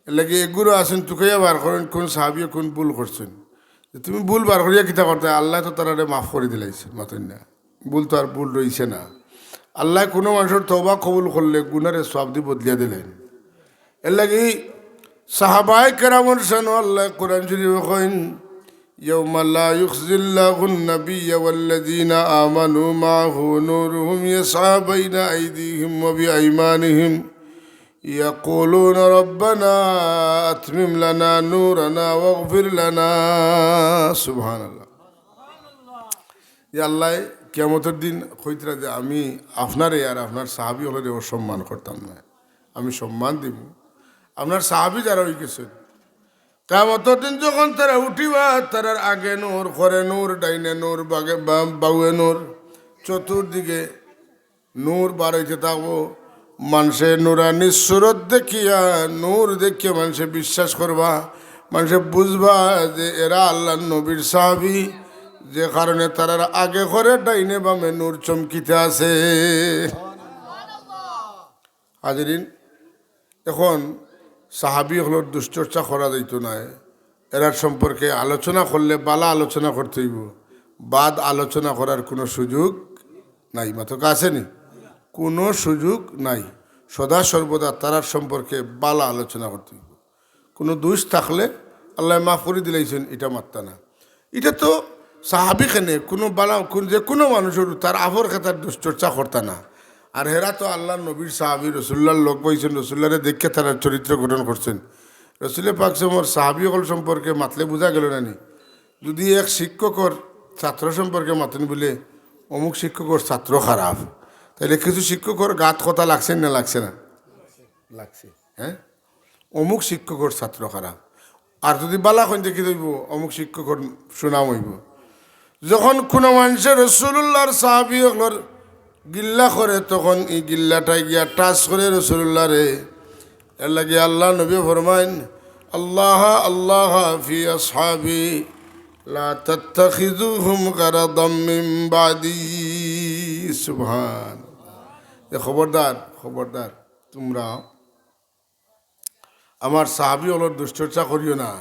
এরলাগি এগুলো আছইন তুকাইয়া বার করইন কুন সাহাবিয়ে কুন ভুল করছইন। যে তুমি ভুল বার করিয়া কিতা করতায়, আল্লায় তো তারারে মাফ করি দিলাইছইন, মাতইন না। ভুল তো আর ভুল রইছে না। আল্লায় কুনু মানষর তওবা কবুল করলে গুনারে সওয়াব দি বদলিয়া দিলাইন। এরলাগি সাহাবায়ে কেরামর শানো আল্লায় কোরআন শরীফো কইন, ইয়াউমা লা ইউখজিল্লাহুন নাবিয়্যা ওয়াল্লাযীনা আমানু মাআহু নূরুহুম ইয়াসআ বাইনা আইদিহিম ওয়া বিআইমানিহিম ইয়াকুলুনা রাব্বানা আতমিম লানা নূরানা ওয়াগফির লানা। সুবহানাল্লাহ। যে আল্লায় কিয়ামতর দিন কইতরা যে আমি আপনারে আর আপনার সাহাবী অকলরে অসম্মান করতাম না, আমি সম্মান দিমু। আপনার সাহাবী যারা অইগেছইন, কিয়ামতর দিন যখন তারা উঠিবা, তারার আগে নূর, খরে নূর, ডাইনে নূর, বাগে-, বা-, বাউয়ে নূর, চতুর্দিকে নূর বার অইতে থাকবো। মানষে নুরানি সুরত দেখিয়া, নূর দেখিয়া মানষে বিশ্বাস করবা, মানষে বুঝবা যে এরা আল্লাহর নবীর সাহাবী, যে কারণে তারার আগে করে ডাইনে বামে নূর চমকিতে আছে। হাজিরিন, এখন সাহাবি অকলর দুশ্চর্চা করা যাইতো নায়। এরার সম্পর্কে আলোচনা করলে বালা আলোচনা করতে অইবো, বাদ আলোচনা করার কোনো সুযোগ নাই। মাতকা আছেনি? কোনো সুযোগ নাই। সদা সর্বদা তারার সম্পর্কে বালা আলোচনা করতে অইবো। কোনো দুষ থাকলে আল্লায় মাফ করি দিলাইছইন, ইটা মাততা না। ইটা তো সাহাবি কেনে, কোনো বালা, কোন, যে কোনো মানুষর তার আফর খেতার দুশ্চর্চা করতা না। আর হেরা তো আল্লার নবীর সাহাবি, রসুল্লার লগ পাইছইন, রসুল্লারে দেখিয়া তারার চরিত্র গঠন করছইন। রসুলে পাক সাল্লাল্লাহু আলাইহি ওয়াসাল্লামর সাহাবি অকল সম্পর্কে মাতলে বুঝা গেল না নি? যদি এক শিক্ষকর ছাত্র সম্পর্কে মাতইন বুলে, "অমুক শিক্ষকর ছাত্র খারাপ", তাইলে কিছু শিক্ষকর গাত কথা লাগছে না, লাগছে না? লাগছে, হ্যাঁ? অমুক শিক্ষকর ছাত্র খারাপ। আর যদি বালা কইন দেখি অইবো, অমুক শিক্ষকর সুনাম অইবো। যখন কোনো মানষে রসুলুল্লাহর সাহাবি অকলর গিল্লা করে, তখন ই গিল্লাটায় গিয়া টাচ করে রসুলুল্লাহরে। এর লাগি আল্লার নবী ফরমাইন, "আল্লাহ, আল্লাহ ফি আসহাবি, লা তাত্তাখিযুহুম গারাদাম মিন বাদি।" সুবহান। এ খবরদার, খবরদার, তুমরা আমার সাহাবি অকলর দুশ্চর্চা করিও না।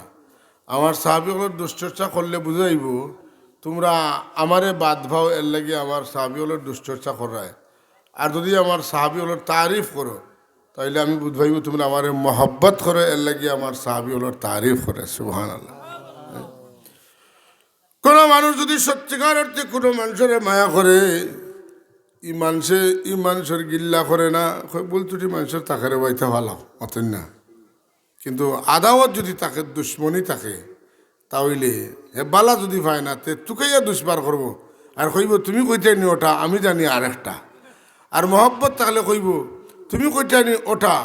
আমার সাহাবি অকলর দুশ্চর্চা করলে বুঝা যাইবো, তুমরা আমারে বাদ পাও, এর লাগি আমার সাহাবি অকলর দুশ্চর্চা কররায়। আর যদি আমার সাহাবি অকলর তারিফ করো, তাইলে আমি বুঝ পাইবো তুমরা আমারে মহব্বত করো, এর লাগি আমার সাহাবি অকলর তারিফ কররায়। সুবহানাল্লাহ। কোনো মানুষ যদি সত্যিকার অর্থে কোনো মানষরে মায়া করে, ই মানষে, ই মানষর গিল্লা করে না, কয়, "ভুল ত্রুটি মানষর থাকে রে বা, ইতা ভালা, মাতইন না।" কিন্তু আদাওয়াত যদি থাকে, দুশমনি থাকে, তা অইলে হে বালা যদি পায় না, তে তুকাইয়া দুশবার করবো। আর কইবো, "তুমি কইতায় নি ওটা, আমি জানি আরেকটা।" আর মহব্বত থাকলে কইবো, "তুমি কইতায় নি ওটা,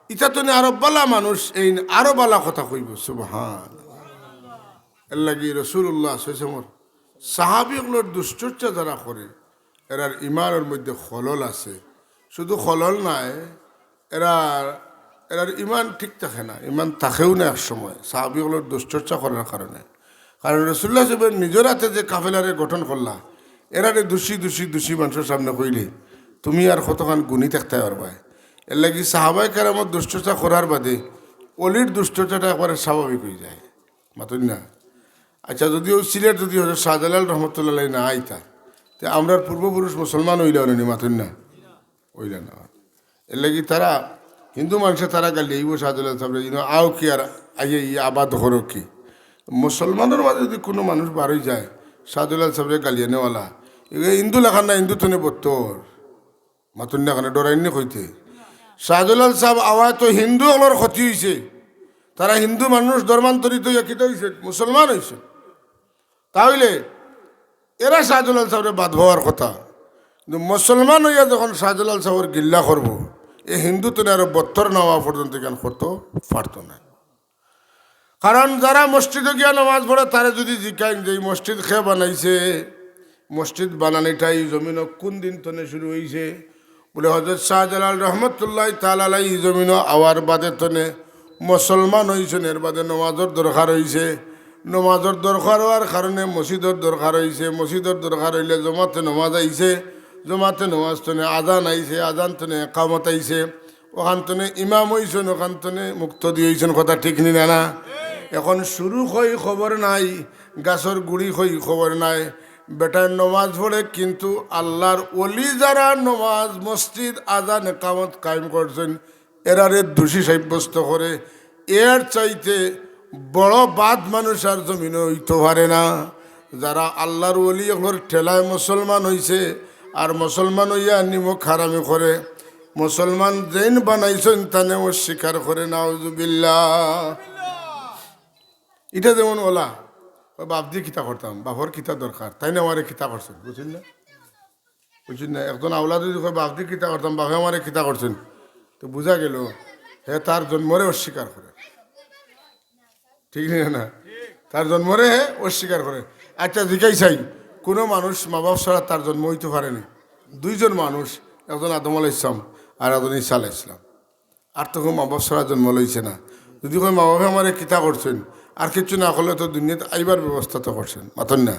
ইতা তো নি আরো বালা মানুষ, এইন আরো বালা কথা কইবো।" সুবহান। এর লাগি রসুলুল্লাহ সাল্লাল্লাহু আলাইহি ওয়াসাল্লামর সাহাবি অকলর দুশ্চর্চা যারা করে, এরার ইমানর মধ্যে খলল আছে। শুধু খলল নায়, এরা, এরার ইমান ঠিক থাকে না, ইমান থাকেও না এক সময় সাহাবি অকলর দুশ্চর্চা করার কারণে। কারণ রসুল্লাহ সাহেবের নিজর হাতে যে কাফেলারে গঠন করলা, এরারে দুষী, দুষী, দুষী মানষর সামনে কইলে তুমি আর কতখান গুণী থাকতায় পারবায়। এর লাগি সাহাবায়ে কেরামর দুশ্চর্চা করার বাদে অলির দুশ্চর্চাটা একবারে স্বাভাবিক অইযায়। মাতইন না? আচ্ছা, যদিও সিলেট যদি হজরত শাহজালাল রহমতুল্লাহ আলাইহি না আইতা, তে আমরার পূর্বপুরুষ মুসলমান অইলা অইলা নি? মাতইন না? অইলা না। এর লাগি তারা, হিন্দু মানষে তারা গালি আইবো শাহজালাল সাহেবরে, ইনো আও কি আর আইয়া ই আবাদ করো কি? মুসলমানর মাঝে যদি কোনো মানুষ বারই যায়, শাহজালাল সাহেবরে গালিয়ানেওয়ালা, এ হিন্দু লাখান না, হিন্দু তনে বত্তর। মাতইন না কেনে? ডরাইন নি কইতে? শাহজালাল সাহেব আওয়ায় তো হিন্দু অকলর ক্ষতি অইছে, তারা হিন্দু মানুষ ধর্মান্তরিত অইয়া কিতা অইছে? মুসলমান অইছে। তা অইলে এরা শাহজালাল সাহেবরে বাদ পাওয়ার কথা, কিন্তু মুসলমান অইয়া যখন শাহজালাল সাহেবর গিল্লা করবো, এ হিন্দু তনে আরো বত্তর না অওয়া পর্যন্ত ইখান করতো পারতো না। কারণ যারা মসজিদো গিয়া নামাজ পড়ে, তারে যদি জিকাইন যে ই মসজিদ কে বানাইছে, মসজিদ বানানিটা ই জমিনো কোন দিন তনে শুরু অইছে, বুলে হজরত শাহজালাল রহমতুল্লাহ তাআলা আলাইহি ই জমিনো আওয়ার বাদে তনে মুসলমান অইছইন, এর বাদে নমাজর দরকার অইছে, নমাজর দরকার অওয়ার কারণে মসজিদর দরকার অইছে, মসজিদর দরকার অইলে জমাতে নমাজ আইছে, জমাতে নমাজ তনে আজান আইছে, আজান তনে একামত আইছে, অখান তনে ইমাম অইছইন, অখান তনে মুক্তাদি অইছইন। কথা ঠিক নি না? না, এখন শুরু কই খবর নাই, গাছর গুড়ি কই খবর নাই। বেটায় নমাজ পড়ে, কিন্তু আল্লার ওলি যারা নমাজ, মসজিদ, আজান, একামত কায়েম করছইন, এরারে দুষী সাব্যস্ত করে, এর চাইতে বড় বাদ মানুষ আর জমিনো অইতো পারে না। যারা আল্লার ওলি অকলর ঠেলায় মুসলমান অইছে, আর মুসলমান অইয়া নিমক হারামি করে, মুসলমান যেইন বানাইছইন তানে অস্বীকার করে, নাউজুবিল্লাহ। ইটা যেমন অলা, কয়, "বাফদি কিতা করতাম, বাফর কিতা দরকার, তাইন আমারে কিতা করছইন?" বুঝছইন না? বুঝছইন না? একজন আওলাদ যদি কয়, "বাফদি কিতা করতাম, বাফে আমারে কিতা করছইন?" তো বুঝা গেল, হে তার জন্মরে অস্বীকার করে। ঠিক নি না? তার জন্মরে হে অস্বীকার করে। আচ্ছা, জিকাই চাই, কোনো মানুষ মা বাপ ছাড়া তার জন্ম অইতো পারে নি? দুইজন মানুষ, একজন আদম আলাইহিস সালাম আর একজন ঈসা আলাইহিস সালাম। আর তো কেউ মা বাপ ছাড়া জন্ম লইছে না। যদি কয়, "মা বাপে আমারে কিতা করছইন, আর কিচ্ছু না করলে তো দুনিয়াত আইবার ব্যবস্থা তো করছইন", মাতইন না?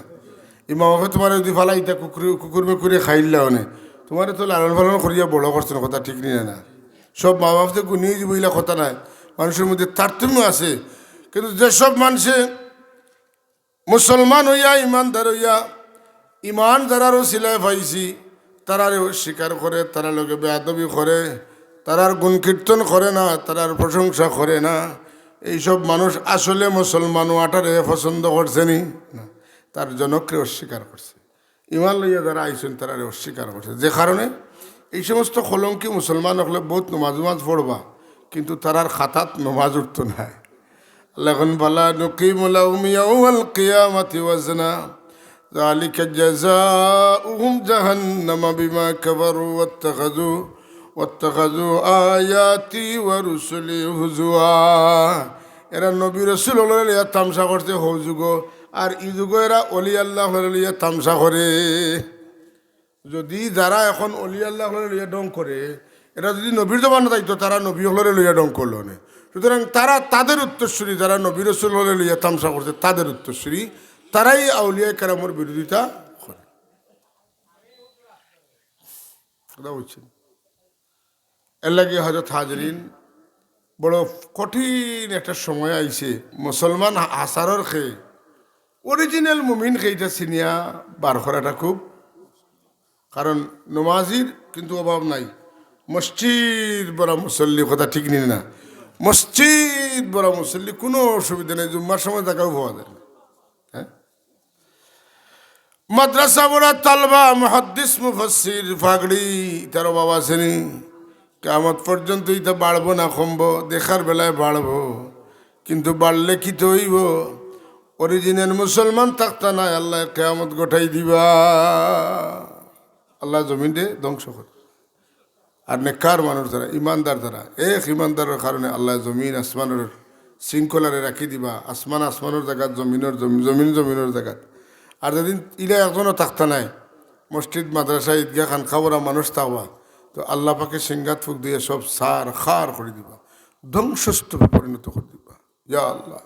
ই মা বাপে তুমারে যুদি ফালাইতা, কুকুর মেকুরে খাইল্লা অনে, তুমারে তো লালন পালন করিয়া বড় করছইন, কথা ঠিক নি না? সব মা বাপ তো গুণী অইযিবো, ইলা কথা নায়। মানষর মধ্যে তারতম্য আছে। কিন্তু যেসব মানষে মুসলমান অইয়া, ইমানদার অইয়া, ইমান যারার উছিলায় পাইছি, তারারে অস্বীকার করে, তারার লগে বেয়াদবি করে, তারার গুণকীর্তন করে না, তারার প্রশংসা করে না, এইসব মানুষ আসলে মুসলমান অওয়াটারে পছন্দ করছে নি? না, তার জনকরে অস্বীকার করছে। ইমান লইয়া যারা আইছইন, তারারে অস্বীকার করছে। যে কারণে এই সমস্ত কলঙ্কি মুসলমান অকলে বউত নমাজ উমাজ পড়বা, কিন্তু তারার খাতাত নমাজ উঠতো নায়। আল্লায় কইন, "ফালা নুকিমু লাহুম ইয়াউমাল কিয়ামাতি ওয়াজনা, যালিকা জাযাউহুম জাহান্নামু বিমা কাফারু ওয়াত্তাখাযু, ওয়াত্তাখাযু আয়াতি ওয়া রুসুলি হুজুয়া।" এরা নবী রসুল অকলরে লইয়া তামশা করছে হউ যুগো, আর ই যুগো এরা অলি আল্লাহ অকলরে লইয়া তামশা করে। যুদি যারা এখন অলি আল্লাহ অকলরে লইয়া ঢং করে, এরা যুদি নবীর জমানাত আইতো, তারা নবী অকলরে লইয়া ঢং করলো অনে। সুতরাং তারা তাদের উত্তরসূরি, যারা নবী রসুল অকলরে লইয়া তামশা করছে, তাদের উত্তরসূরি, তারাই আউলিয়া কেরামর বিরোধিতা করে। কথা বুঝছেন? এর লাগি হজরত হাজিরিন, বড় কঠিন একটা সময় আইছে। মুসলমান হা-, হাছারর খে, অরিজিনাল মুমিন খে, ইটা চিনিয়া বার করাটা খুব, কারণ নমাজির কিন্তু অভাব নাই। মসজিদ ভরা মুসল্লি, কথা ঠিক নি না? মসজিদ ভরা মুসল্লি, কুনু অসুবিধা নাই, জুম্মার সময় জাগাও পাওয়া যায় না। হ্যাঁ, মাদ্রাসা পড়া তালবা, মুহাদ্দিস, মুফাসসির, পাগড়ি, ইতার অভাব আছে নি? কিয়ামত পর্যন্ত ইতা বাড়বো না কমবো? দেখার বেলায় বাড়বো, কিন্তু বাড়লে কিতা অইবো? অরিজিনাল মুসলমান থাকতা নায়, আল্লায় কিয়ামত ঘটাই দিবা, আল্লায় জমিনরে ধ্বংস করে। আর নেককার মানুষ যারা, ইমানদার যারা, এক ইমানদারর কারণে আল্লায় জমিন আসমানর শৃঙ্খলারে রাখি দিবা, আসমান আসমানর জাগাত, জমিনর জমি-, জমিন জমিনর জাগাত। আর যেদিন ইলা একজনও থাকতা নায়, মসজিদ, মাদ্রাসা, ঈদগাহ, খানকা ভরা মানুষ থাকবা, তো আল্লাহ পাকে সিংহাত ফুক দিয়া সব ছারখার করি দিবা, ধ্বংসস্তূপে পরিণত করি দিবা। ইয়া আল্লাহ,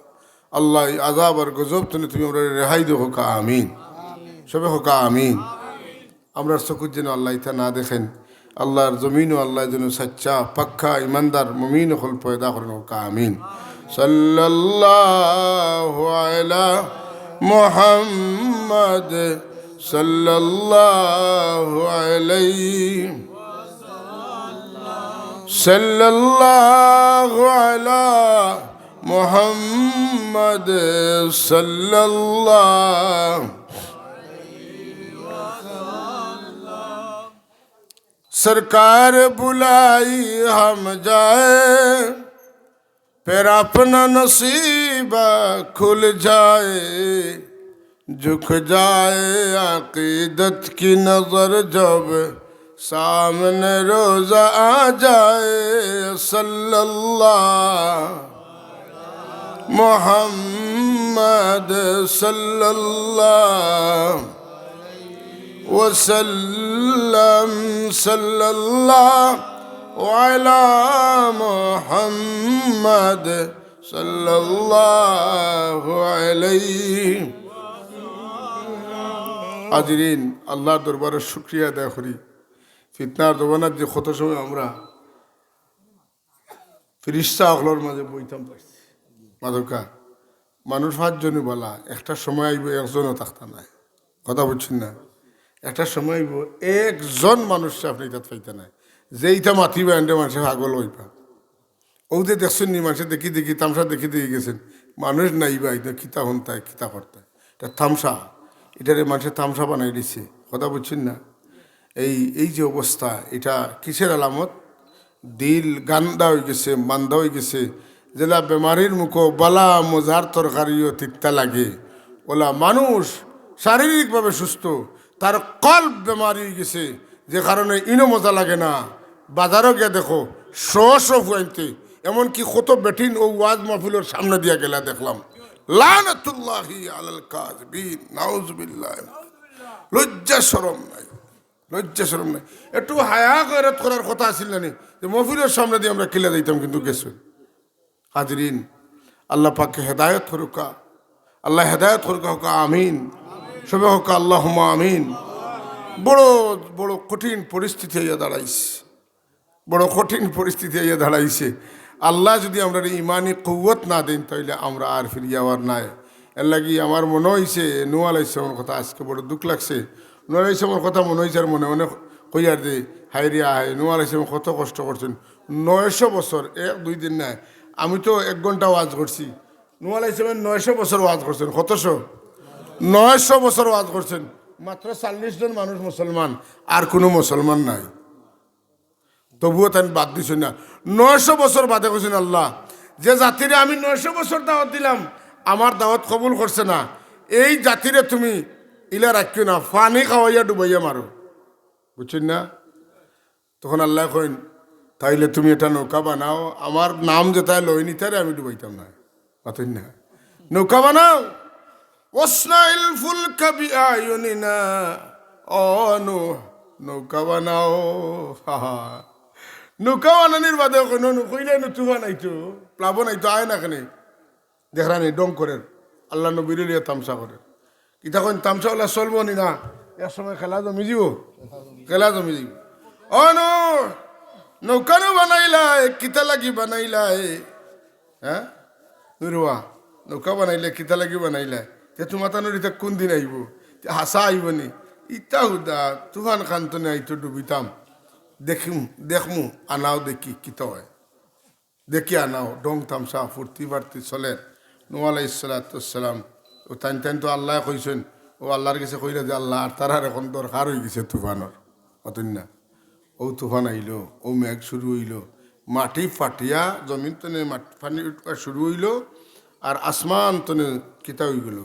আল্লাহ, ই আযাব আর গজব তনে তুমি আমরারে রেহাই দেও, কউক্কা আমিন। সবে কউক্কা আমিন। আমরার চকুত যেন আল্লায় ইতা না দেখইন। আল্লাহর জমিনো আল্লায় যেন সাচ্চা, পাক্কা, ইমানদার, মুমিন অকল পয়দা করইন, কউক্কা আমিন। সাল্লাল্লাহু আলা মুহাম্মদ, সাল্লাল্লাহু আলাইহি, সাল্লাল্লাহু আলা মুহাম্মদ, সাল্লাল্লাহু। सरकार बुलाई हम जाए, फिर अपना नसीब खुल जाए, झुक जाए अकीदत की नजर जब सामने रोजा आ जाए। सल्लल्लाहु मोहम्मद सल्लल्लाहु वसल्लम, सल्लल्लाहु अला मोहम्मद सल्लल्लाहु अलैहि। হাজিরিন, আল্লাহর দরবারে শুকরিয়া আদায় করি। ফিতনার জমানাত যে কত সময় আমরা ফিরিস্তা অকলর মাঝে বইতাম পারছি। মাদকা মানুষ পাঁচজনই বালা, একটা সময় আইবো একজনও থাকতা নায়। কথা বুঝছইন না? একটা সময় আইবো একজন মানুষ আপনে ইতাত পাইতা নায়, যে ইতা মাতিবা এনরে মানষে পাগল অইবা। অউ যে দেখছইন নি, মানষে দেখি দেখি, তামশা দেখি দেখি গেছইন, মানুষ নাইবা, ইতা কিতা হুনতায়, কিতা করতায়, ইটা তামশা, ইটারে মানষে তামশা বানাই দিছে। কথা বুঝছইন না? এই, এই যে অবস্থা, ইটা কিসের আলামত? দিল গান্দা অইগেছে, মান্দা অইগেছে। যেলা বেমারির মুখো বালা মজার তরকারিও তিতা লাগে, অউলা মানুষ শারীরিকভাবে সুস্থ, তার কলব বেমারি অইগেছে, যে কারণে ইনো মজা লাগে না। বাজারো গিয়া দেখো, শ শ ফুয়াইন্তে, এমনকি কত বেটিন অউ ওয়াজ মাহফিলর সামনে দিয়া গেলা দেখলাম। লানাতুল্লাহি আলাল কাযিবিন, নাউজুবিল্লাহ। লজ্জা শরম নাই, লজ্জা শরম নাই। একটু হায়া গয়রত করার কথা আছিল না নি, যে মাহফিলর সামনে দিয়া আমরা কিলা যাইতাম, কিন্তু গেছইন। হাজিরিন, আল্লাহ পাকে হেদায়েত করউক্কা, আল্লায় হেদায়েত করউক্কা, কউক্কা আমিন। সবে কউক্কা আল্লাহুম্মা আমিন। বড়, বড় কঠিন পরিস্থিতি আইয়া দাঁড়াইছে, বড় কঠিন পরিস্থিতি আইয়া দাঁড়াইছে। আল্লায় যুদি আমরারে ইমানি কুওয়াত না দেইন, তাইলে আমরা আর ফিরিয়া আওয়ার নায়। এরলাগি আমার মনো অইছে নূহ আলাইহিস সালামর কথা আইজকে বড় দুখ লাগছে। নূহ আলাইহিস সালামর কথা মনো অইছে আর মনে মনে কইয়ার যে, হায়রে আয়, নূহ আলাইহিস সালাম কত কষ্ট করছইন। নয়শো বছর, এক দুই দিন নায়। আমি তো এক ঘন্টা ওয়াজ করছি। নূহ আলাইহিস সালামে নয়শো বছর ওয়াজ করছইন। কতশো? নয়শো বছর ওয়াজ করছইন। মাত্র চল্লিশ জন মানুষ মুসলমান, আর কুনু মুসলমান নাই। তবুও তাইন বাদ দিছইন না। নয়শো বছর বাদে কইছইন, "আল্লাহ, যে জাতিরে আমি নয়শো বছর দাওয়াত দিলাম, আমার দাওয়াত কবুল করছে না, এই জাতিরে তুমি ইলা রাখিও না, পানি খাওয়াইয়া ডুবাইয়া মারো।" বুঝছইন না? তখন আল্লায় কইন, "তাইলে তুমি একটা নৌকা বানাও, আমার নাম যেতায় লইন, ইতারে আমি ডুবাইতাম না।" মাতইন না? "নৌকা বানাও, ওয়াসনাইল ফুলকা বিআয়ুনিনা।" ও নূহ, নৌকা বানাও। হা হা। নৌকা বানানির বাদে কইন, নু-, কইলে নু তুফান আইতো, প্লাবন আইতো, আয় না কেনে? দেখরা নি, ঢং করের। আল্লার নবীরে লইয়া তামশা করের। কিতা কইন, তামশা অলা চলবো নি না? এক সময় খেলা জমি যিবো, খেলা জমি যিবো। ও নূহ, নৌকা নু বানাইলায়, কিতা লাগি বানাইলায়? হ্যাঁ? নুরুয়া, নৌকা বানাইলে কিতা লাগি বানাইলায়? তে তুমার তানর ইতা কুন দিন আইবো? তে হাছা আইবো নি? ইতা হুদা, তুফান খান তনে আইতো, ডুবিতাম। দেখিম, দেখমু, আনাও দেখি, কিতা অয়। দেখিয়া নাও, ঢং তামশা, ফুর্তি ফার্তি চলের। নূহ আলাইহিস সালাতু ওয়াস সালাম, ও তাইন তাইন তো আল্লায় কইছইন, ও আল্লার গেছে কইলা যে, "আল্লাহ, আর তারার এখন দরকার অইগেছে তুফানর।" মাতইন না? ও তুফান আইলো, ও মেঘ শুরু অইলো, মাটি ফাটিয়া জমিন তনে মাট-, পানি উঠা শুরু অইলো, আর আসমান তনে কিতা অইগেলো,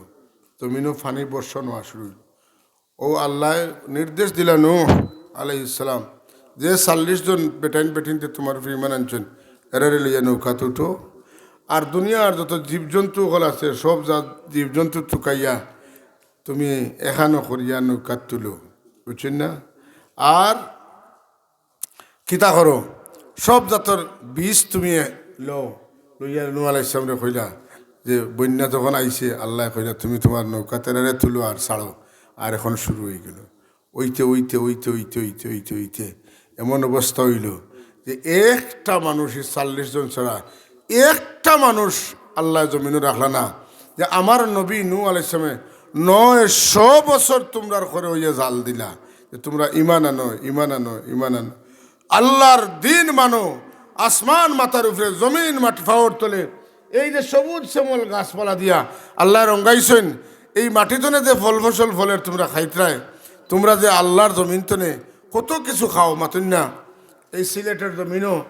জমিনো পানি বর্ষণ অওয়া শুরু অইলো। ও আল্লায় নির্দেশ দিলা নূহ আলাইহিস সালাম, যে চল্লিশ জন বেটাইন বেটিন্তে তুমার উপরে ইমান আনছইন, এরারে লইয়া নৌকাত উঠো। আর দুনিয়ার যত জীবজন্তু অকল আছে, সব জাত জীবজন্তু তুকাইয়া তুমি একখানো করিয়া নৌকাত তুলো, বুঝছইন না? আর কিতা করো, সব জাতর বীজ তুমি লও। লইয়া নূহ আলাইহিস সালামরে কইলা যে, বন্যা যখন আইছে, আল্লায় কইলা, "তুমি তুমার নৌকাত এরারে তুলো আর ছাড়ো।" আর এখন শুরু অইগেলো। অইতে, অইতে, অইতে, অইতে, অইতে, অইতে, অইতে এমন অবস্থা অইলো যে একটা মানুষ, ই চল্লিশ জন ছাড়া একটা মানুষ আল্লায় জমিনো রাখলা না। যে আমার নবী নূহ আলাইহিস সালামে নয়শো বছর তুমরার ঘরে অইয়া জাল দিলা যে তুমরা ইমান আনো, ইমান আনো, ইমান আনো, আল্লার দিন মানো, আসমান মাথার উপরে, জমিন মাটি পাওর তলে, এই যে সবুজ শ্যামল গাছপালা দিয়া আল্লায় রঙ্গাইছইন, এই মাটি তনে যে ফল ফসল ফলের তুমরা খাইতরায়, তুমরা যে আল্লার জমিন তনে কত কিছু খাও, মাতইন না? এই সিলেটর জমিনো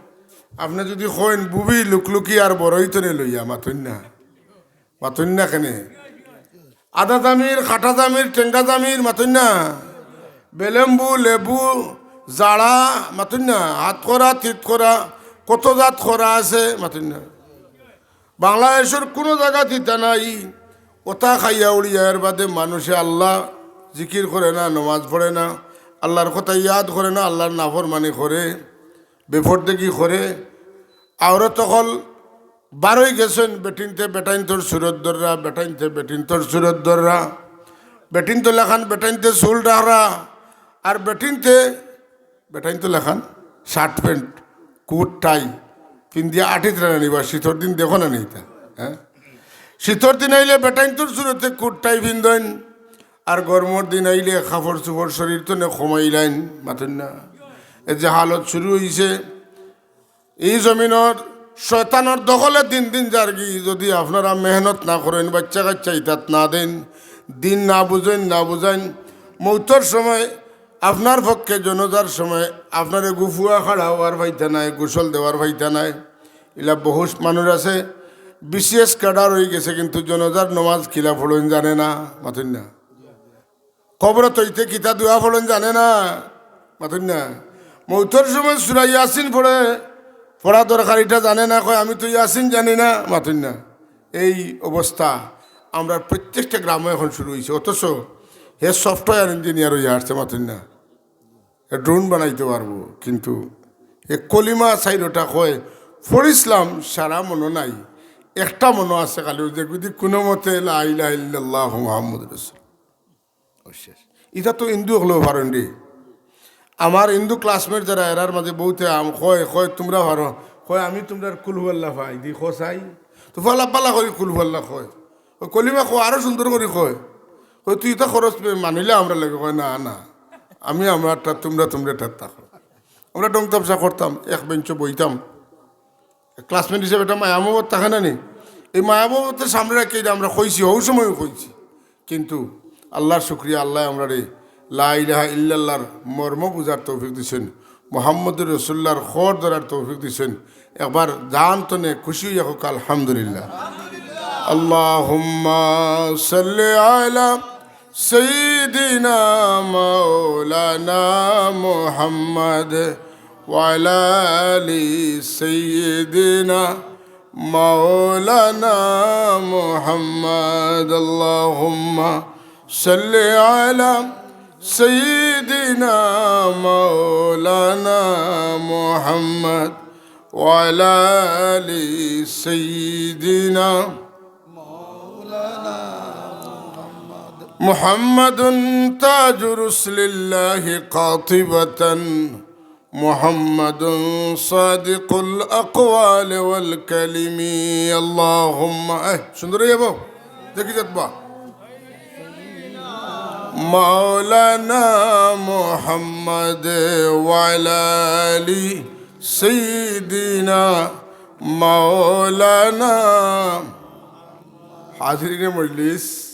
আপনে যুদি কইন বুবি, লুকলুকি আর বড়ই তনে লইয়া, মাতইন না? মাতইন না কেনে? আদা জামির, কাটা জামির, টেঙ্গা জামির, মাতইন না? বেলেম্বু, লেবু, জাড়া, মাতইন না? হাতকরা, তিতকরা, কত জাত করা আছে, মাতইন না? বাংলাদেশর কুনু জাগাত ইতা নাই। ওতা খাইয়া উড়িয়া এর বাদে মানুষে আল্লা জিকির করে না, নমাজ পড়ে না, আল্লার কথা ইয়াদ করে না, আল্লার নাফরমানি করে, বেপরদেগি করে। আওরত অকল বারই গেছইন, বেটিন্তে বেটাইন্তর সুরত ধররা, বেটাইন্তে বেটিন্তর সুরত ধররা, বেটিন্ত লাখান বেটাইন্তে চুল রাখরা, আর বেটিন্তে বেটাইন্ত লাখান শার্ট প্যান্ট, কোট টাই পিন্দিয়া আটিতরা না নি বা? শীতর দিন দেখো না নি ইতা, হ্যাঁ? শীতর দিন আইলে বেটাইন্তর সুরতে কোট টাই পিন্দইন, আর গরমর দিন আইলে কাপড় চুপড় শরীর তনে কমাইলাইন, মাতইন না? এ যে হালত শুরু অইছে, ই জমিনর শয়তানর দখলে দিন দিন যারগি। যুদি আপনারা মেহনত না করইন, বাইচ্চা কাইচ্চা ইতাত না দেইন, দিন না বুঝইন, না বুঝাইন, মৌতর সময় আপনার পক্ষে জনাজার সময় আপনারে গুফুয়া খাড়া অওয়ার পাইতা নায়, গোসল দেওয়ার পাইতা নায়। ইলা বহুত মানুষ আছে, বিসিএস ক্যাডার অইগেছে, কিন্তু জনাজার নমাজ কিলা পড়ইন জানে না, মাতইন না। কবরো থইতে কিতা দোয়া পড়ইন জানে না, মাতইন না। মৌতর সময় সূরা ইয়াসিন পড়ে, পড়া দরকার ইটা জানে না, কয়, "আমি তো ইয়াসিন জানি না", মাতইন না। এই অবস্থা আমরার প্রত্যেকটা গ্রামো এখন শুরু অইছে, অথচ হে সফটওয়্যার ইঞ্জিনিয়ার অইয়া আসছে, মাতইন না। হে ড্রোন বানাইতে পারবো, কিন্তু হে কলিমা চাইরোটা কয়, পড়ছিলাম, সারা মনো নাই, একটা মনো আছে খালি, অউ যে যুদি কুনু মতে লা ইলাহা ইল্লাল্লাহু মুহাম্মাদুর রাসূল। শেষ। ইতা তো হিন্দু অকলেও পারইন রে। আমার হিন্দু ক্লাসমেট যারা, এরার মাঝে বউতে আম-, কয়, কয়, "তুমরা পারো?" কয়, "আমি তুমরার কুলহু আল্লাহ পাই দি, কও চাই।" তো ফালা ফালা করি কুলহু আল্লাহ কয়। কয়, "কলিমা কও, আরো সুন্দর করি কয়।" কয়, "তুই ইতা খরচ পে মানিলে আমরা লাগে।" কয়, "না, না, আমি আমরারটা, তুমরা তুমরারটা থাকো।" আমরা ঢং তামশা করতাম, এক বেঞ্চো বইতাম। ক্লাসমেট হিসাবে একটা মায়া মহব্বত থাকে না নি? এই মায়া মহব্বতরে সামনে রাখিয়া আমরা কইছি, হউ সময়ও কইছি। কিন্তু আল্লাহর শুকরিয়া, আল্লায় আমরারে লা ইলাহা ইল্লাল্লাহর মর্ম বুঝার তৌফিক দিছইন, মুহাম্মদুর রাসূলুল্লাহর খর ধরার তৌফিক দিছইন। একবার জান তনে খুশি অইয়া কউক্কা আলহামদুলিল্লাহ। আল্লাহুম্মা সাল্লি আলা سيدنا مولانا محمد وعلى آل سيدنا مولانا محمد. اللهم صل على سيدنا مولانا محمد وعلى آل سيدنا محمد تاج رسل الله قاطبة، محمد صادق الأقوال والكلم. اللهم، এহ, সুন্দর অইবো। দেখি যাতবা। مولانا محمد وعلى آل سيدنا مولانا. হাজিরিনে মজলিস,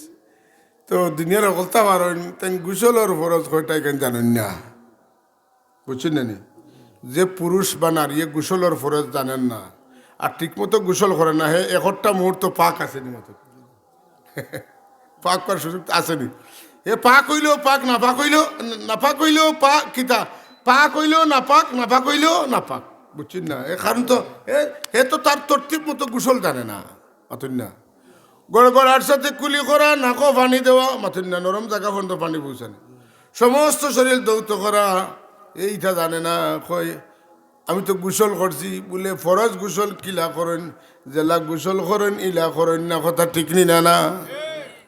তো দুনিয়ার হকলতা পারইন, তাইন গোসলর ফরজ কয়টা ইখান জানইন না, বুঝছইন না নি? যে পুরুষ বা নারীয়ে গোসলর ফরজ জানইন না, আর ঠিকমতো গোসল করইন না, হে একটা মুহূর্ত পাক আছে নি মাতইন? পাক করার সুযোগ আছে নি? হে পাক অইলেও পাক, নাপাক অইলেও, নাপাক অইলেও পাক, কিতা? পাক অইলেও নাপাক, নাপাক অইলেও নাপাক। বুঝছইন না? এ কারণ তো, হে, হে তো তার তরতিব মতো গোসল জানে না। মাতইন না। গড়গড়ার সাথে কুলি করা, নাকো পানি দেওয়া, মাতইন না, নরম জাগা পর্যন্ত পানি পৌঁছানি। সমস্ত শরীর ধৌত করা, এইটা জানে না। কয়, "আমি তো গোসল করছি।" বুলে, "ফরজ গোসল কিলা করইন, যেলা গোসল করইন, ইলা করইন না, কথা ঠিক নি না, না?"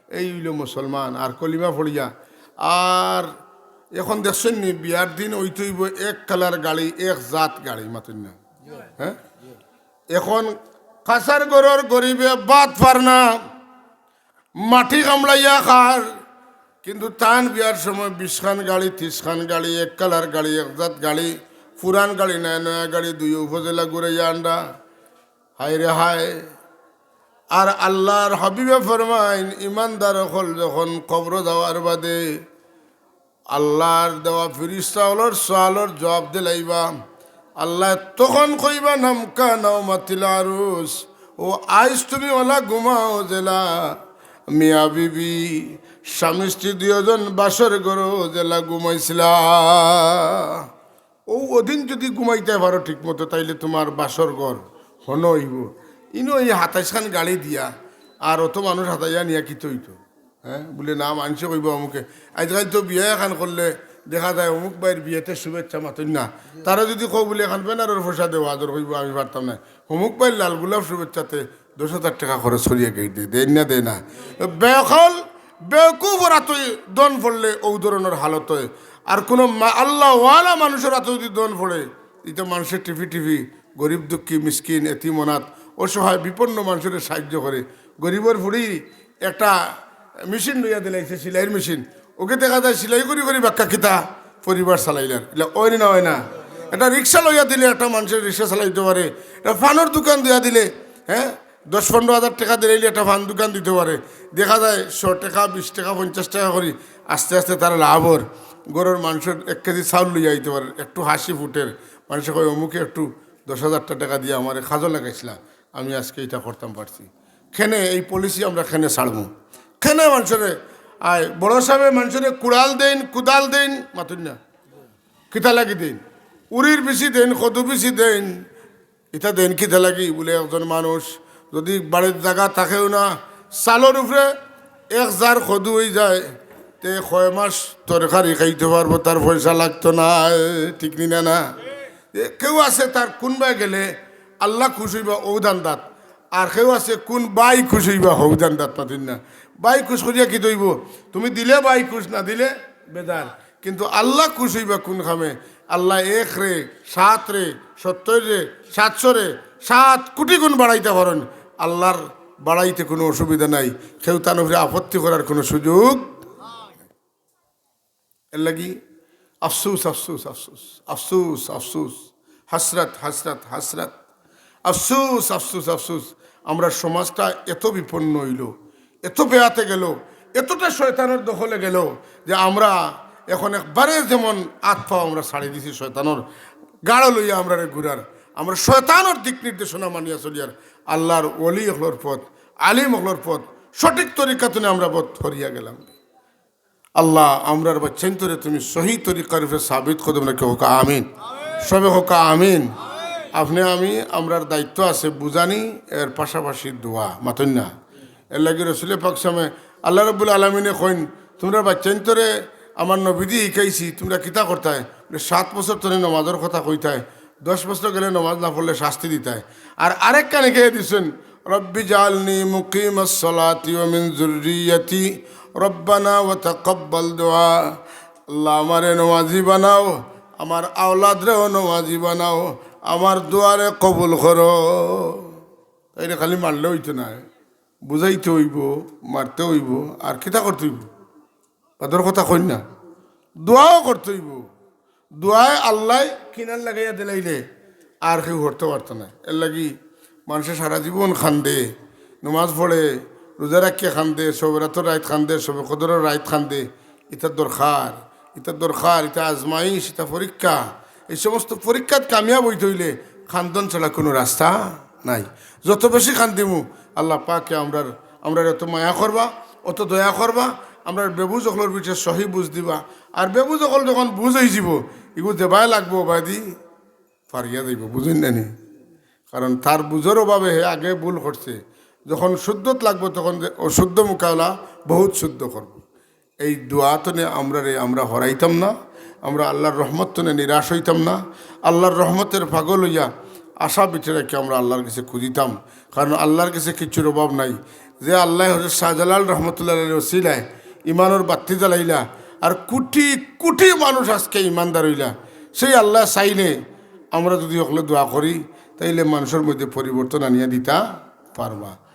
এই অইলো মুসলমান, আর কলিমা পড়িয়া। আর এখন দেখছইন নি, বিয়ার দিন অইতে অইবো এক কালার গাড়ি, এক জাত গাড়ি, মাতইন না। হ্যাঁ? এখন কাছার ঘরর গরিবে ভাত পার না, মাটি কামড়াইয়া খার, কিন্তু তান বিয়ার সময় বিশ খান গাড়ি, ত্রিশ খান গাড়ি, এক কালার গাড়ি, এক জাত গাড়ি, পুরান গাড়ি নায়, নয়া গাড়ি, দুই উপজেলা ঘুরাইয়া আনরা। হায় রে হায়। আর আল্লাহর হাবিবে ফরমাইন, ইমানদার অকল যখন কবরো যাওয়ার বাদে আল্লাহর দেওয়া ফিরিস্তা অকলর সওয়ালর জবাব দিলাইবা। আল্লায় তখন কইবা, "নামকা নাওমাতিল আরুস, ও আইজ তুমি অলা ঘুমাও যেলা মিয়া বিবি, স্বামী স্ত্রী দুইজন বাসর ঘরো যেলা ঘুমাইছিলা।" অউ অদিন যুদি ঘুমাইতায় পারো ঠিক মতো, তাইলে তুমার বাসর ঘর হনো অইবো। ইনো এই হাতাইশ খান গাড়ি দিয়া আর অত মানুষ হাতাইয়া নিয়া কিতা অইতো? হ্যাঁ, বুলে, "না, মানষে কইবো অমুকে।" আইজকাইল তো বিয়া এখান করলে দেখা যায় অমুক ভাইর বিয়াতে শুভেচ্ছা মাতইন না। তারা যুদি কও বুলে, "এখান ব্যানারর পয়সা দেও, আদর কইবো আমি পারতাম না।" অমুক ভাইর লাল গোলাপ শুভেচ্ছাতে দশ হাজার টেকা খরচ করিয়া গেইট দেয়, দেয় না, দেয় না। বেকল, বেকুফর আতো ধন পড়লে অউ ধরনর হালত অয়। আর কুনু মা-, আল্লাহওয়ালা মানুষর আতো যুদি ধন পড়ে, ইতা মানষে টিপি টিপি গরিব দুঃখী, মিসকিন, এতিম অনাথ, অসহায়, বিপন্ন মানষরে সাহায্য করে। গরিবর ফুড়ি একটা মেশিন লইয়া দিলাইছে, সিলাইর মেশিন। অগে দেখা যায় সিলাই করি করি বাক্কা কিতা পরিবার চালাইলার। ইলা অয় নি না অয় না? একটা রিক্সা লইয়া দিলে একটা মানষে রিক্সা চালাইতো পারে। একটা পানর দোকান দিয়া দিলে, হ্যাঁ, দশ পনরো হাজার টেকা দিলাইলে একটা পান দোকান দিতো পারে। দেখা যায় শ টেকা, বিশ টেকা, পঞ্চাশ টেকা করি আস্তে আস্তে তার লাভ অর। ঘরর মানষর এক কেজি চাউল লইয়া আইতো পারে, একটু হাসি ফুটের। মানষে কয়, "অমুকে একটু দশ হাজার টেকা দিয়া আমারে কাজো লাগাইছলা, আমি আইজকে ইটা করতাম পারছি।" কেনে এই পলিসি আমরা কেনে ছাড়মু? কেনে মানষরে, আয়, বড় সাবে মানষরে কুড়াল দেইন, কুদাল দেইন, মাতইন না। কিতা লাগি দেইন? উরির বিচি দেইন, কদু বিচি দেইন। ইতা দেইন কিতা লাগি? বুলে, একজন মানুষ যুদি বাড়িত জাগা থাকেও না, চালর উপরে এক জার কদু অইযায়, তে কয় মাস তরকারি খাইতো পারবো, তার পয়সা লাগতো নায়, ঠিক নি না, না? এ, কেউ আছে তার কুনবায় গেলে আল্লাহ খুশ অইবা অউ ধান্দাত, আর কেউ আছে কুন বাই খুশ অইবা হউ ধান্দাত, মাতইন না। ভাই খুশ করিয়া কিতা অইবো? তুমি দিলে ভাই খুশ, না দিলে বেজার। কিন্তু আল্লাহ খুশ অইবা কোন কামে? আল্লাহ এক রে, সাত রে, সত্তর রে, সাতশো রে, সাত কোটি গুণ বাড়াইতা পারইন। আল্লাহর বাড়াইতে কুনু অসুবিধা নাই, কেউ তান উপরে আপত্তি করার কুনু সুযোগ। এরলাগি আফসুস, আফসুস, আফসুস, আফসুস, আফসুস, হাসরাত, হাসরাত, হাসরাত, আফসুস, আফসুস, আফসুস। আমরার সমাজটা এত বিপন্ন অইলো, এত বেয়াতে গেলো, এতটা শয়তানর দখলে গেলো যে আমরা এখন একবারে যেমন আত পাও আমরা ছাড়ি দিছি শয়তানর গাড়ো লইয়া আমরারে ঘুরার। আমরা শয়তানর দিক নির্দেশনা মানিয়া চলিয়ার, আল্লাহর ওলি অকলর পথ, আলিম অকলর পথ, সঠিক তরিকা থনে আমরা পথ হরিয়া গেলাম। আল্লাহ, আমরার বাচ্চাইন্তরে তুমি সহি তরিকার উপরে সাবিত কদম রাখো, কউক্কা আমিন। সবে কউক্কা আমিন। আপনে আমি, আমরার দায়িত্ব আছে বুঝানি, এর পাশাপাশি দোয়া, মাতইন না? এরলাগি রসুলে পাক সামে আল্লাহ রাব্বুল আলামিনে কইন, "তুমরার বাচ্চাইন্তরে আমার নবীদি হিকাইছি, তুমরা কিতা করতায়?" বলে, "সাত বছর থনে নমাজর কথা কইতায়, দশ বছর গেলে নমাজ না পড়লে শাস্তি দিতায়।" আর আরেক কানে গিয়ে দিছেন, "রব্বি জাআলনি মুকিমাস সালাতি ওয়া মিন যুররিয়াতি, রব্বানা ওয়া তাকাব্বাল দুআ।" আল্লাহ, আমারে নমাজি বানাও, আমার আওলাদরেও নমাজি বানাও, আমার দোয়ারে কবুল করো। তাইলে খালি মারলে অইতো নায়, বুঝাইতে অইবো, মারতে অইবো, আর কিতা করতে অইবো? বাদর কথা কইন না, দোয়াও করতে অইবো। দোয়ায় আল্লায় কিনার লাগাইয়া দিলাইলে আর কেউ হরতে পারতো না। এরলাগি মানষে সারা জীবন কান্দে, নমাজ পড়ে, রোজা রাখিয়া কান্দে, শবে বরাতর রাইত কান্দে, শবে কদরর রাইত কান্দে। ইতা দরকার, ইতা দরকার, ইতা আজমাইশ, ইতা পরীক্ষা। এই সমস্ত পরীক্ষাত কামিয়াব অইতে অইলে কান্দন ছাড়া কুনু রাস্তা নাই। যত বেশি কান্দিমু, আল্লাহ পাকে আমরার, আমরারে অত মায়া করবা, অত দয়া করবা, আমরার বেবুঝ অকলর ভিতরে সহি বুঝ দিবা। আর বেবুঝ অকল যখন বুঝ অইযিবো, ইগু দেবায় লাগবো, বাদি ফারিয়া যাইবো, বুঝইন না নি? কারণ তার বুঝর অভাবে হে আগে ভুল করছে, যখন শুদ্ধত লাগবো তখন যে অশুদ্ধ মোকাবেলা বহুত শুদ্ধ করবো। এই দোয়া থনে আমরারে আমরা হরাইতাম না, আমরা আল্লাহর রহমত থনে নিরাশ অইতাম না। আল্লাহর রহমতের পাগল অইয়া আশা ভিতরে রাখি আমরা আল্লাহর গেছে খুঁজিতাম, কারণ আল্লাহর গেছে কিচ্ছুর অভাব নাই। যে আল্লায় হজরত শাহজালাল রহমতুল্লাহ আলাইহির ওসিলায় ইমানর বাত্তি জ্বালাইলা, আর কুটি কুটি মানুষ আজকে ইমানদার অইলা, সেই আল্লায় চাইলে আমরা যুদি হকলে দোয়া করি, তাইলে মানষর মধ্যে পরিবর্তন আনিয়া দিতা পারবা।